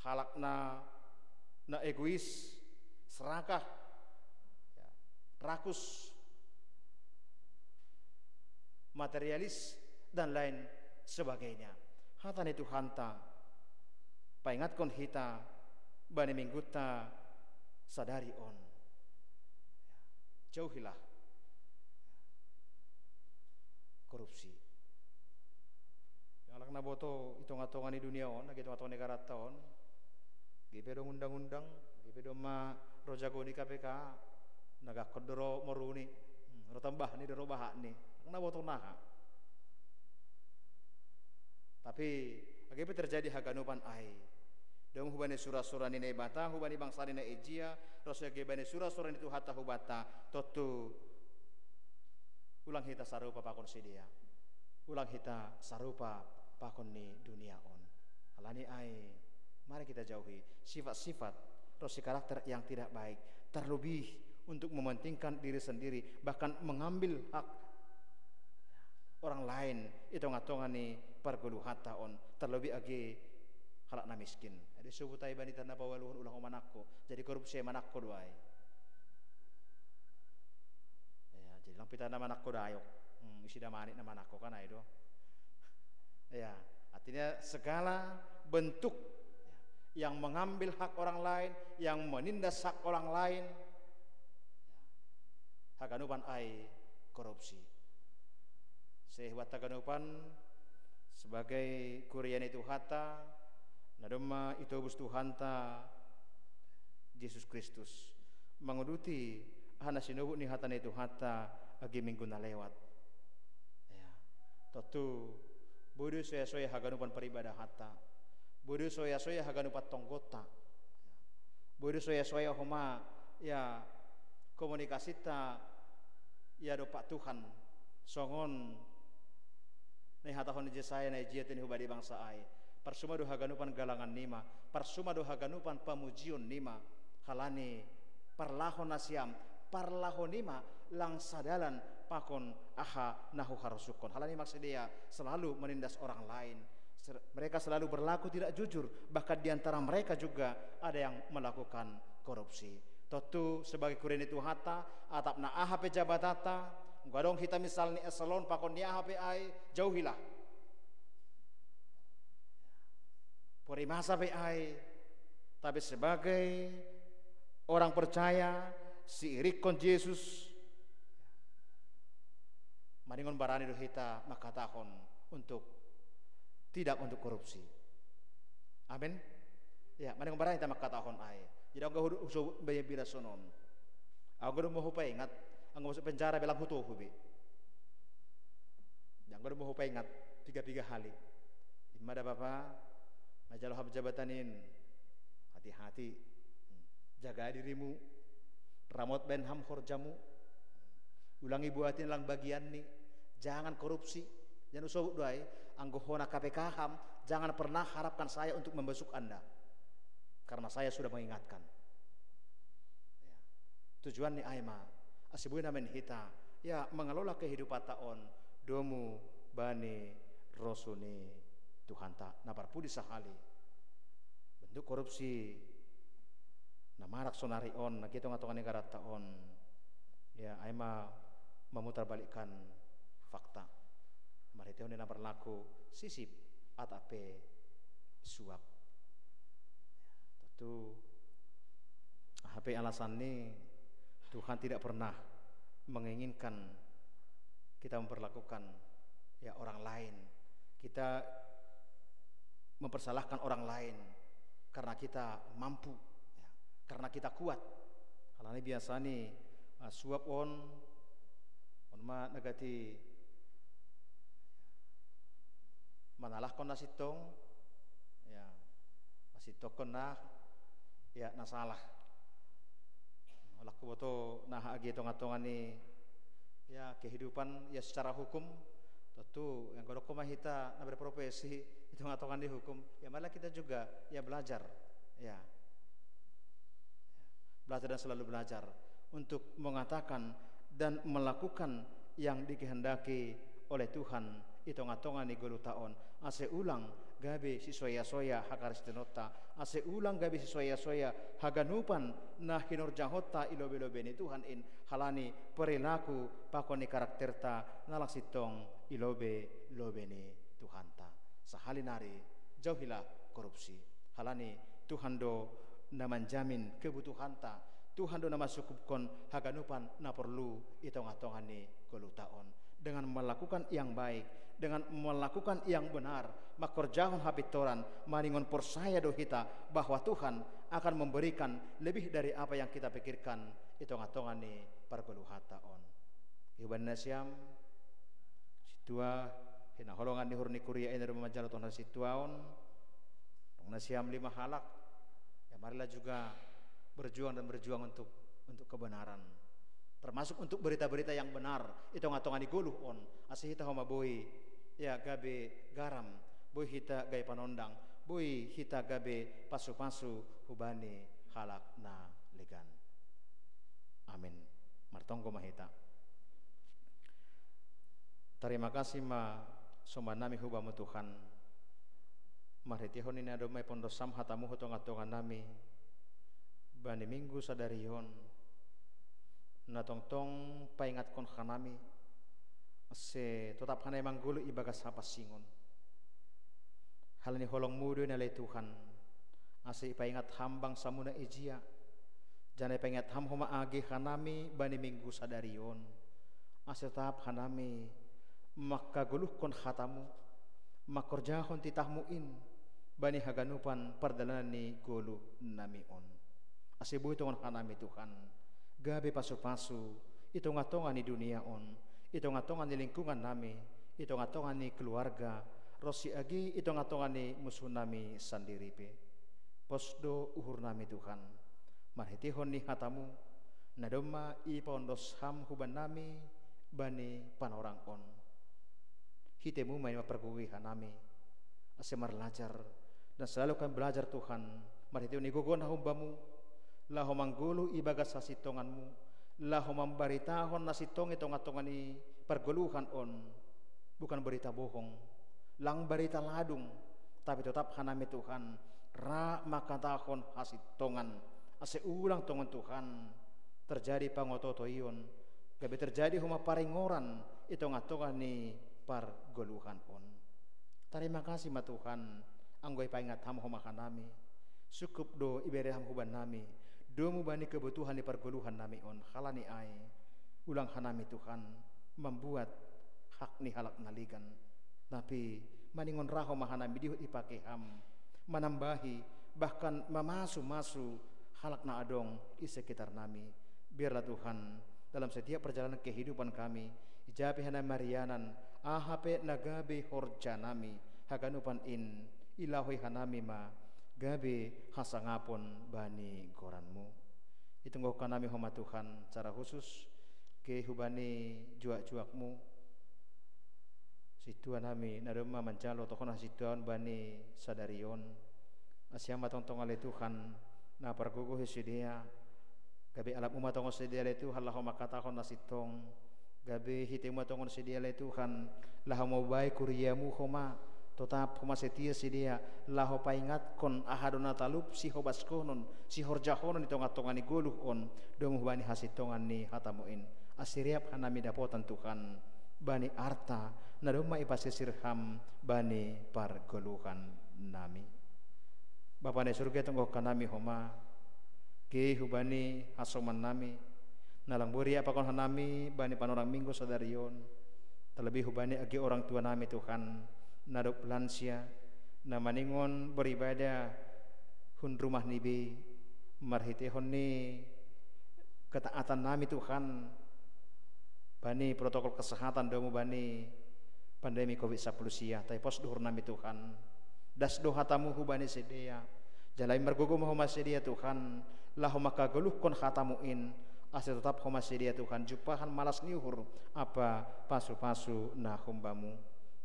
Halak na, na egois, serakah, ya, rakus, materialis, dan lain sebagainya. Hata ni Tuhanta paingatkon hita bani minggunta sadari on. Ya. Jauhilah korupsi. Halak na boto i tonga-tonga ni dunia on, age tonga-tonga ni negaranta on, age pe adong undang-undang, age pe adong ma ro jago ni K P K, na gangkon do ro moruni, hmm, ro tambahni do ro bahatni. Halak na boto naha. Tapi age pe terjadi haganupan ai, dung hubani sura-sura ni Naibata, hubani bangsa ni na ijia, ro age bani sura-sura ni Tuhanta hubanta, tontu ulang hita sarupa pakon sidea. Ulang hita sarupa pakon ni dunia on. Alani ai, mari kita jauhi sifat-sifat ro si karakter yang tidak baik, terlebih untuk mementingkan diri sendiri, bahkan mengambil hak orang lain i tonga-tonga ni pargoluhanta on, terlebih age halak na miskin. Jadi, subut ai bani tanda pawaluhon ulang ho manangko, jadi korupsi ai manangko do ai. Ya, jadi lang pitah na manangko dayok. Hmm, isi damanik na manangko kan ai do. Ya, artinya segala bentuk, ya, yang mengambil hak orang lain, yang menindas hak orang lain, ya, haganupan ai korupsi. Sai hubuat haganupan sebagai kuria ni Tuhanta, na domma itobus Tuhanta Jesus Kristus, manguduti aha na sinubut ni hata ni Tuhanta age minggu na lewat. Ya. Tontu boi do isoya-soya haganupan paribadahanta, boi do isoya-soya haganupan tonggonta, boi do isoya-soya homa, ya, komunikasinta ia dompak Tuhan, songon na ihatahon ni Jesaya na ijia tini hubani bangsa ai. Parsuma do haganupan galangan nima, parsuma do haganupan pamujion nima, halani parlaho nasiam, parlaho nima lang sadalan pakon aha na huharosuhon. Halani marsidea selalu menindas orang lain. Ser-, mereka selalu berlaku tidak jujur, bahkan di antara mereka juga ada yang melakukan korupsi. Tontu sebagai kuria ni Tuhanta, atap na aha pe jabatanta, anggo adong hita misal ni eselon pakon ni aha pe ai, jauhilah. Pori masa pe ai, tapi sebagai orang percaya, siirikkon Jesus, maningon barani do hita mangkatahon untuk tidak untuk korupsi. Amin. Ya, maningon barani hita mangkatahon ai. Jadi anggo hudu-, huso-, baya bila sonon. Anggo dung hupaingat, anggo masuk penjara be lang hutohu be. Anggo dung hupaingat piga-piga hali. Ima da bapa, manjalo ham jabatan in. Hati-hati. Hmm. Jaga dirimu. Ramot baen ham horjamu. Ulangi buat in lang bagianni. Jangan korupsi. Jangan usah do ai. Anggo hona K P K ham, jangan pernah harapkan saya untuk membesuk Anda. Karena saya sudah mengingatkan. Ya. Tujuan ni ai ma, ase boi namen hita, ya, mengelola kehidupanta on, domu bani rosu ni Tuhanta. Na parpudi sahali. Bentuk korupsi na marak sonari on, na age tonga-tonga ni negaranta on. Ya, ai ma memutarbalikkan fakta. Marhitehon na marlaku sisip atap pe suap. Ya, tontu, aha pe alasanni, Tuhan tidak pernah menginginkan kita memperlakukan, ya, orang lain. Kita mempersalahkan orang lain. karena kita mampu, ya, karena kita kuat. Halani biasani, ah, suap on, on ma nagati manalahkon na sintong, ya, masintongkon na, ya, na salah. Olah huboto na agi tonga-tonga ni, ya, kehidupan, ya, secara hukum, tentu yang godok ma hita na berprofesi i tonga-tonga ni hukum, ya, marilah kita juga, ya, belajar, ya, belajar dan selalu belajar untuk mengatakan dan melakukan yang dikehendaki oleh Tuhan i tonga-tonga ni goluh taon, ase ulang gabe sisoya-soya hakaristenonta, ase ulang gabe sisoya-soya haganupan na hinorjahonta i lobe-lobe ni Tuhan in, halani perilaku pakon ni karakterta na lang sintong i lobe-lobe ni Tuhanta. Sahali nari, jauhilah korupsi. Halani Tuhan do na manjamin kebutuhanta, Tuhan do na masukupkon haganupan na porlu i tonga-tonga ni goluh taon. Dengan melakukan yang baik, dengan melakukan yang benar, mangkorjahon hapintoran, maningon porsaya do hita bahwa Tuhan akan memberikan lebih dari apa yang kita pikirkan i tonga-tonga ni pargoluhanta on. Ihuban nasiam, sintua, hinaholongan ni uhur ni kuria i na domma manjalo tonga ni sintua on, dong nasiam lima halak, ya, marilah juga berjuang dan berjuang untuk, untuk kebenaran. Termasuk untuk berita-berita yang benar i tonga-tonga ni goluh on, ase hita homa boi, ya, gabe garam, boi hita gabe panondang, boi hita gabe pasu-pasu hubani halak na legan. Amin. Martonggo ma hita. Tarima kasih ma sombannami hu Bamu Tuhan, marhiteihon ni na domma ipaondosham hatamu hu tonga-tonganami bani minggu sadari on, na tongtong paingatkon hanami, ase totap hanami manggoluh ibagas hapansingon. Halani holongmu do i ale Tuhan, ase ipaingat ham bangsamuna ijia, janah ipaingat ham homa age hanami bani minggu sadari on, ase totap hanami mangkagoluhkon hatamu, mangkorjahon titahmu in bani haganupan pardalanan ni goluhnami on. Ase boi tongon hanami Tuhan, gabe pasu-pasu i tonga-tonga ni dunia on, i tonga-tonga ni lingkungannami, i tonga-tonga ni keluarga, ronsi age i tonga-tonga ni musunami sandiri pe. Pos do uhurnami Tuhan, marhiteihon ni hatamu, na domma ipaondosham hubannami bani panorang on. Hitemu ma i na mampargogoi hanami, ase marlajar, dan selalu kami belajar Tuhan, marhiteihon ni gogo na humbamu, laho manggoluh ibagas hasintonganmu, laho mambaritahon na sintong i tonga-tonga ni pargoluhan on, bukan berita bohong, lang barita ladung, tapi totap hanami Tuhan, ra mangkatahon hasintongan, ase ulang tongon Tuhan, terjadi pangoto-otoion, gabe terjadi homa paringoran i tonga-tonga ni pargoluhan on. Tarima kasih ma Tuhan, anggo ipaingat ham homa hanami, sungkup do ibere ham hubannami, domu bani kebutuhan ni pargoluhannami on, halani ai, ulang hanami Tuhan, mambuat hak ni halak na legan. Tapi maningon ra homa hanami dihut ipake ham, manambahi, bahkan mamasu-masu halak na adong i sekitarnami. Biarlah Tuhan, dalam setiap perjalanan kehidupan kami, ijapi hanami marianan, aha pe na gabe horjanami, haganupan in, ilahoi hanami ma, gabe hasangapon bani goranmu. Itonggohon hanami homa Tuhan, secara khusus, ke hubani juak-juakmu, sintuanami, na domma manjalo tohon hasintuaon bani sadari on. Ase Ham ma tongtong ale Tuhan, na pargogohi sidea, gabe alapmu ma tongon sidea ale Tuhan, laho mangkatahon na sintong, gabe hitemu ma tongon sidea ale Tuhan, laho mambahen kuriamu homa, totap homa setia sidea, laho paingatkon aha do na talup sihobaskonon, sihorjahonon i tonga-tonga ni goluh on, domu hubani hasintongan ni hatamu in. Ase riap hanami dapotan Tuhan, bani arta, na domma ipasisir Ham bani pargoluhannami. Bapa na i surga, tonggohon hanami homa, ke hubani hasomannami, na lang boi riap pakon hanami bani panorang minggu sadari on, terlebih hubani age orang tuanami Tuhan, na dob lansia, na maningon beribadah pun rumah nibi, marhitehon ni ketaatan nami Tuhan bani protokol kesehatan domu bani pandemi covid sapuluh sia, tapi pos duhur nami Tuhan, das do hatamu hubani sidea, jala i margogo ma homa sidea Tuhan, laho mangkagoluhkon hatamu in, ase totap homa sidea Tuhan jumpahan malas ni uhur ampa pasu-pasu na humbamu.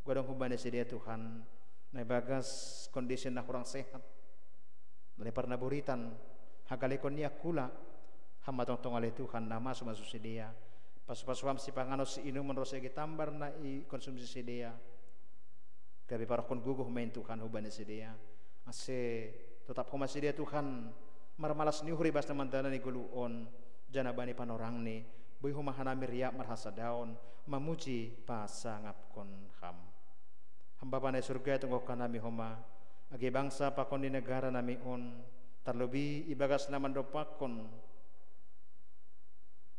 Godang hubani sidea Tuhan, na ibagas kondisi na hurang sehat, na parnaburitan, hagalekon ni angkula, hama tongtong ale Tuhan na masu-masu sidea, pasu-pasu ham sipanganon siinumon ronsi age tambar na ikonsumsi sidea, gabe parohkon gogo ma in Tuhan hubani sidea, ase totap homa sidea Tuhan, marmalas ni uhur ibas na mandalani goluh on, jana bani panorangni, boi homa hanami riap marhasadaon, mamuji pasangapkon ham. Ham Bapa na i surga, tonggohon hanami homa, age bangsa pakon ni negara nami on, tarlobi ibagas na mandompakkon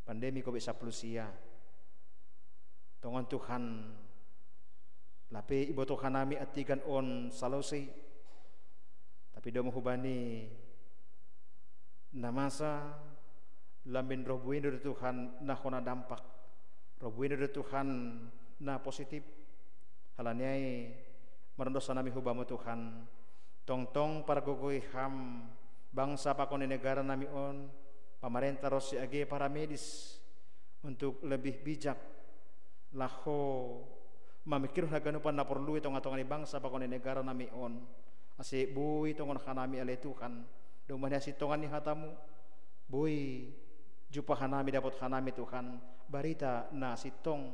pandemi covid sapuluh sia. Tongon Tuhan, lape iboto hanami antigan on salose, tapi domu hubani na masa, lambin roh buin do Tuhan na hona dampak, roh buin do Tuhan na positif. Halani ai, marondos hanami hubamu Tuhan, tongtong pargogoi ham bangsa pakon ni negara nami on, pamarenta ronsi age para medis, untuk lebih bijak, laho mamikirhon haganupan na porlu i tonga-tonga ni bangsa pakon ni negara nami on, ase boi tongon hanami ale Tuhan, domani hasintongan ni hatamu, boi jumpa hanami, dapot hanami Tuhan, barita na sintong,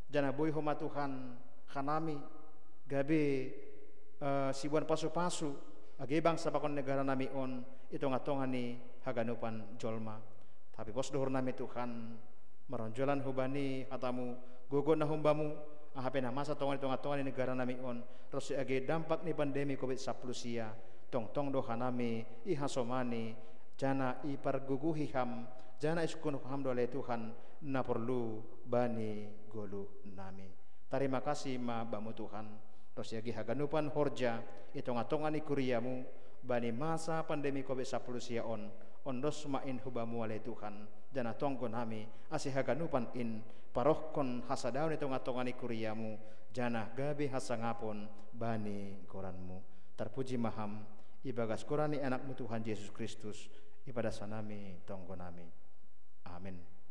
jana boi homa Tuhan, hanami, gabe, eh, siboan pasu-pasu, age bangsa pakon negara nami on, i tonga-tonga ni haganupan jolma. Tapi pos duhur nami Tuhan, maronjolan hubani hatamu, gogo na humbamu, aha pe na masa tongon i tonga-tonga ni negara nami on, ronsi age dampak ni pandemi covid sapuluh sia, tongtong do hanami, ihasomani, jana ipargogohi ham, jana isungkun ham do ale Tuhan, na porlu bani goluh nami. Tarima kasih ma bamu Tuhan, ronsi age haganupan horja, i tonga-tonga ni kuriamu, bani masa pandemi covid sapuluh sia on, ondos ma in hubamu ale Tuhan, jana tonggo nami, ase haganupan in, parohkon hasadaon i tonga-tonga ni kuriamu, jana gabe hasangapon bani goranmu. Tarpuji ma ham, ibagas goran ni anakmu Tuhan Jesus Kristus, ipadas hanami tonggo nami. Amen.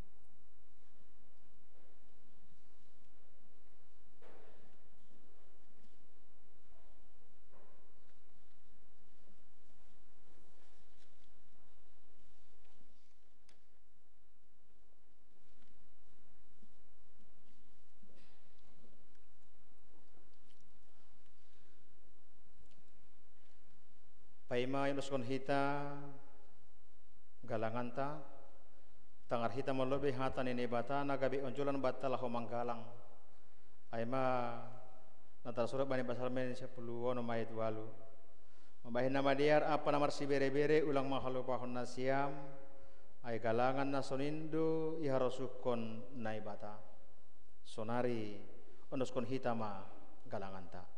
Paima iondoskon hita galanganta, tangar hita molo be hata ni Naibata na gabe onjolan banta laho manggalang. Ai ma na tarsurat bani Psalmen sapuluh onom ayat ualu. Mambahen na madear ampa na marsibere-bere ulang ma halupahon nasiam, ai galangan na sonin do iharosuhkon Naibata. Sonari ondoskon hita ma galanganta.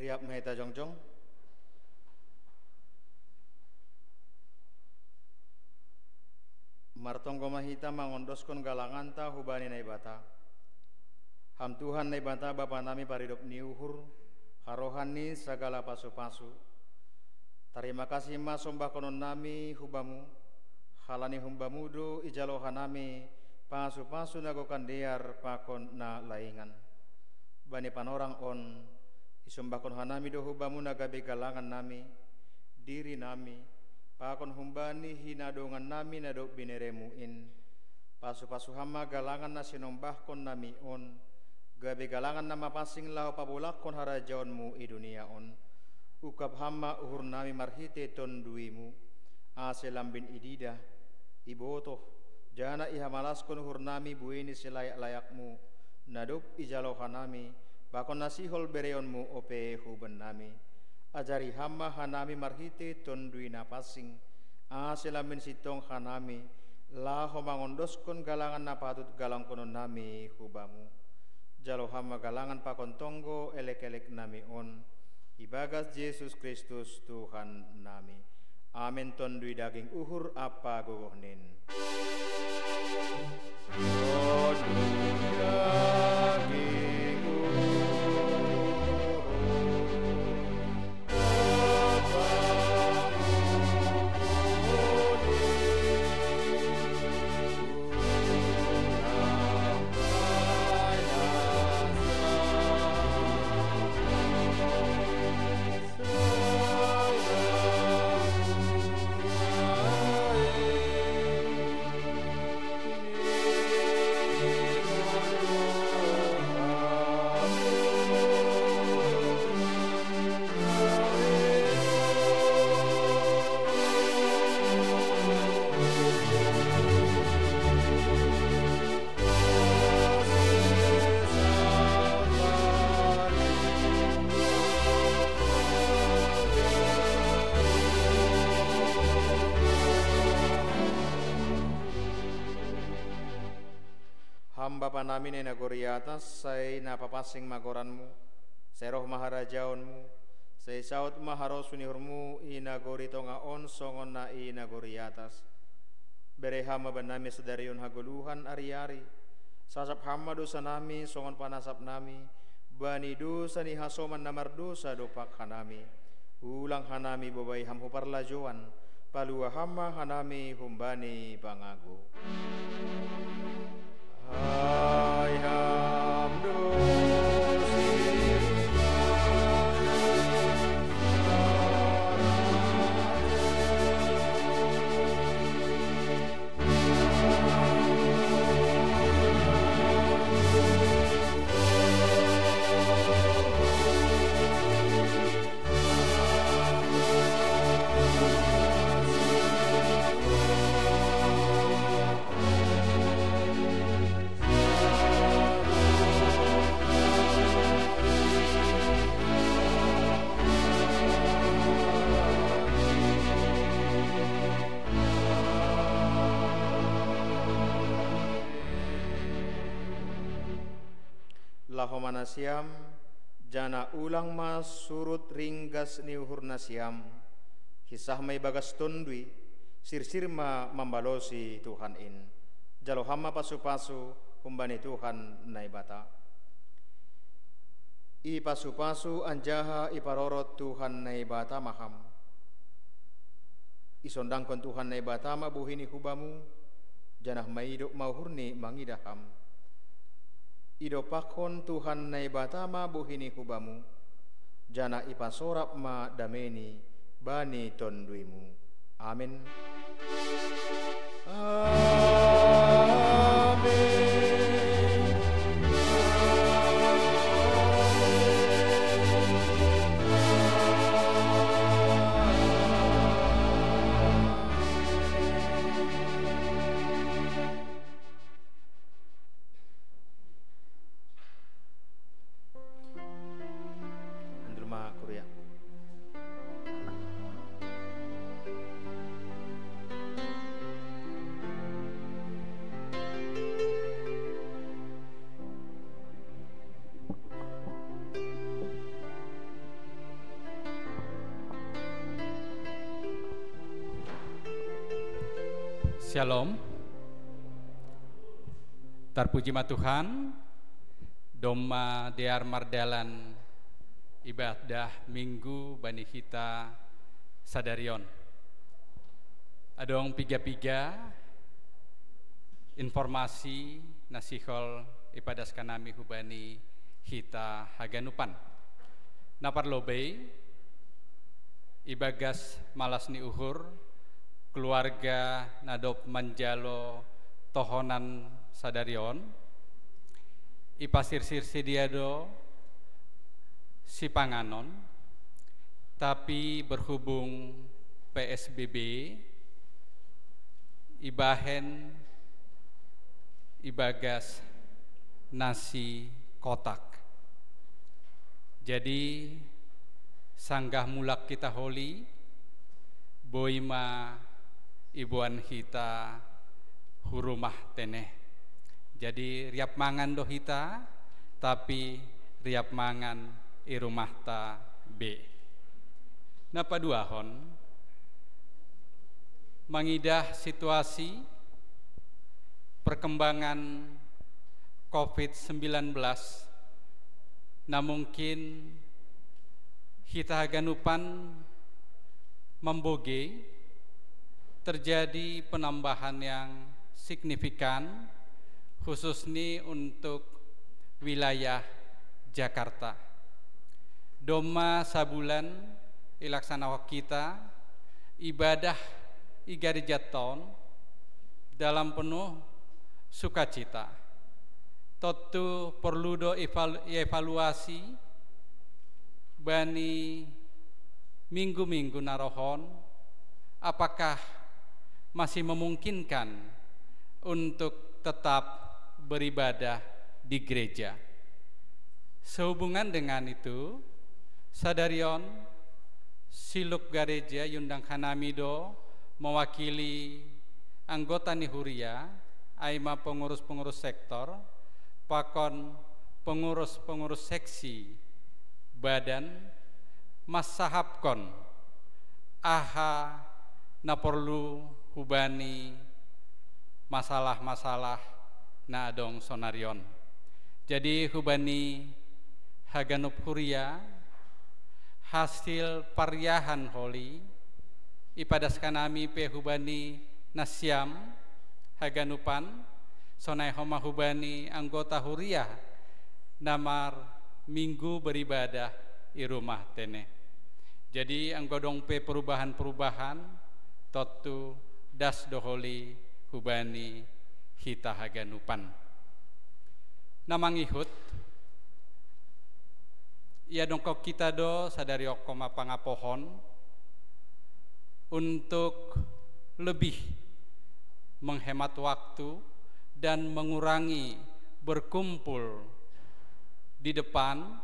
Siap ma hita jongjong. Martonggo ma hita mangondoskon galanganta hubani Naibata. Ham Tuhan Naibata, Bapa nami paridop ni uhur, harohan ni sagala pasu-pasu. Tarima kasih ma sombahkonon nami hu Bamu, halani hum Bamu do ijalo hanami pasu-pasu na gokan dear pakon na laingan. Bani panorang on, isombahkon hanami do hu Bamu na gabe galangan nami, diri nami, pakon humbani hinadongan nami na dob bineremu in. Pasu-pasu Ham ma galangan na sinombahkon nami on, gabe galangan na mapansing laho pabolangkon harajaonmu i dunia on. Ungkap Ham ma uhur nami marhite TonduiMu, ase lambin ididah, ibotoh, janah ihamalaskon uhur nami buei ni silayak-layakMu, na dob ijalo hanami, pakon na sihol bereonMu ope hu bannami. Ajari Ham ma hanami marhite Tondui Na Pansing, ase lambin sintong hanami, laho mangondoskon galangan na patut galangkonon nami hu Bamu. Jalo Ham ma galangan pakon tonggo elek-elek nami on, ibagas Jesus Kristus Tuhan nami. Amen. Tondui daging uhur ampa gogoh nin. Tondui daging uhur. Ham Bapa nami na i nagori atas, sai na papansing ma goranMu, sai roh ma harajaonMu, sai saut ma harosuh ni uhurMu i nagori tonga on songon na i nagori atas. Bere Ham ma bannami sadari on hagoluhan ari-ari, sasap Ham ma dousa nami songon panasap nami bani dousa ni hasoman na mardousa dompak hanami. Ulang hanami bobai Ham hu parlajouan, palua Ham ma hanami humbani pangago. Ai Ham do siribana. Laho ma nasiam, janah ulang ma surut ringgas ni uhur nasiam, hinsah ma ibagas tondui, sirsir ma mambalosi Tuhan in. Jalo Ham ma pasu-pasu humbani Tuhan Naibata. Ipasu-pasu anjaha iparorot Tuhan Naibata ma Ham. Isondangkon Tuhan Naibata ma bohi-Ni hu Bamu, janah maidop ma uhur-Ni mangidah Ham. Idompakkon Tuhan Naibata ma bohi-Ni hu Bamu, janah ipasorap ma dame-Ni bani tonduimu. Amen. Amen. Andul ma kuria. Shalom. Tarpuji ma Tuhan, domma dear mardalan ibadah Minggu bani hita sadarion. Adong piga-piga informasi na sihol ipadaskan nami hubani hita haganupan. Na parlobei, ibagas malas ni uhur, keluarga na dob manjalo tohonan sadarion, ipasirsir sidea do sipanganon, tapi berhubung P S B B, ibahen ibagas nasi kotak. Jadi, sanggah mulak hita holi, boi ma iboan hita hu rumah tene. Jadi, riap mangan do hita, tapi riap mangan i rumahta be. Na paduahon, mangidah situasi perkembangan covid sembilan belas, na mungkin hita haganupan mambogei terjadi penambahan yang signifikan, khusus ni untuk wilayah Jakarta. Domma sabulan ilaksanahon hita ibadah i gareja ton dalam penuh sukacita. Tontu porlu do eval-, evaluasi bani minggu-minggu na rohon, apakah masih memungkinkan untuk tetap beribadah di gereja. Sehubungan dengan itu, sadarion siluk gareja iundang hanami do mewakili anggota ni huria, ai ma pengurus-pengurus sektor, pakon pengurus-pengurus seksi badan, mansahapkon aha na porlu hubani masalah-masalah na adong sonarion. Jadi hubani haganup huria, hasil pariahan holi, ipadaskan nami pe hubani nasiam haganupan, sonai homa hubani anggota huria na mar minggu beribadah i rumah tene. Jadi anggo adong pe perubahan-perubahan, tontu das do holi hubani hita haganupan. Na mangihut, iadongkon hita do sadari on homa pangapohon untuk lebih menghemat waktu dan mengurangi berkumpul di depan.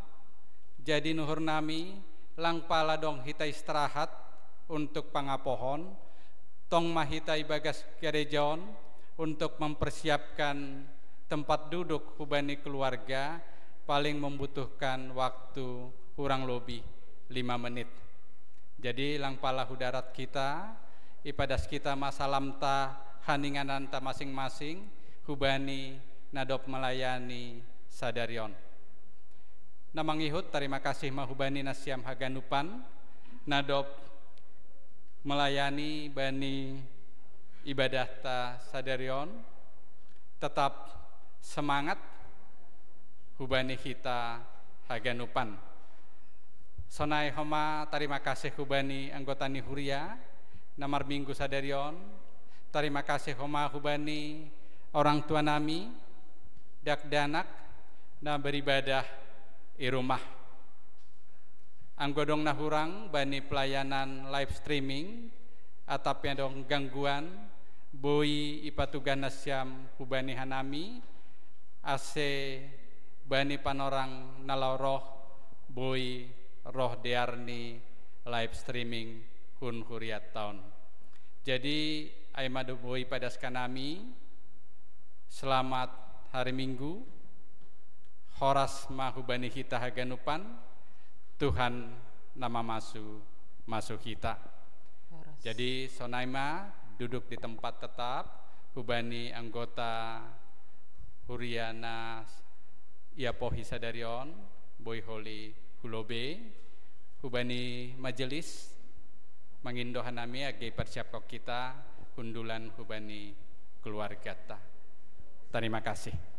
Jadi nuhur nami, lang pala adong hita istirahat untuk pangapohon, tong ma hita ibagas gareja on untuk mempersiapkan tempat duduk hubani keluarga, paling membutuhkan waktu kurang lebih lima menit. Jadi lang pala hudarat hita, ipadas hita ma salamta haningananta masing-masing hubani na dob melayani sadari on. Na mangihut, tarima kasih ma hubani nasiam haganupan na dob melayani bani ibadahta sadari on. Tetap semangat hubani hita haganupan. Sonai homa tarima kasih hubani anggota ni huria na marminggu sadari on. Tarima kasih homa hubani orang tua nami, dakdanak na beribadah i rumah. Anggo adong na hurang bani pelayanan live streaming, atap pe adong gangguan, boi ipatugah nasiam hubani hanami, ase bani panorang na laho roh, boi roh dear ni live streaming hun hurianta on. Jadi, ai ma do boi padaskan nami, selamat hari Minggu, horas ma hubani hita haganupan, Tuhan na mamasu-masu hita. Horas. Jadi, sonai ma Duduk di tempat tetap, hubani anggota Huriana Iapohi Sadarion, Boy Holi Hulobe, hubani majelis, mangindo hanami agi persiapko kita hundulan hubani keluargata. Terima kasih.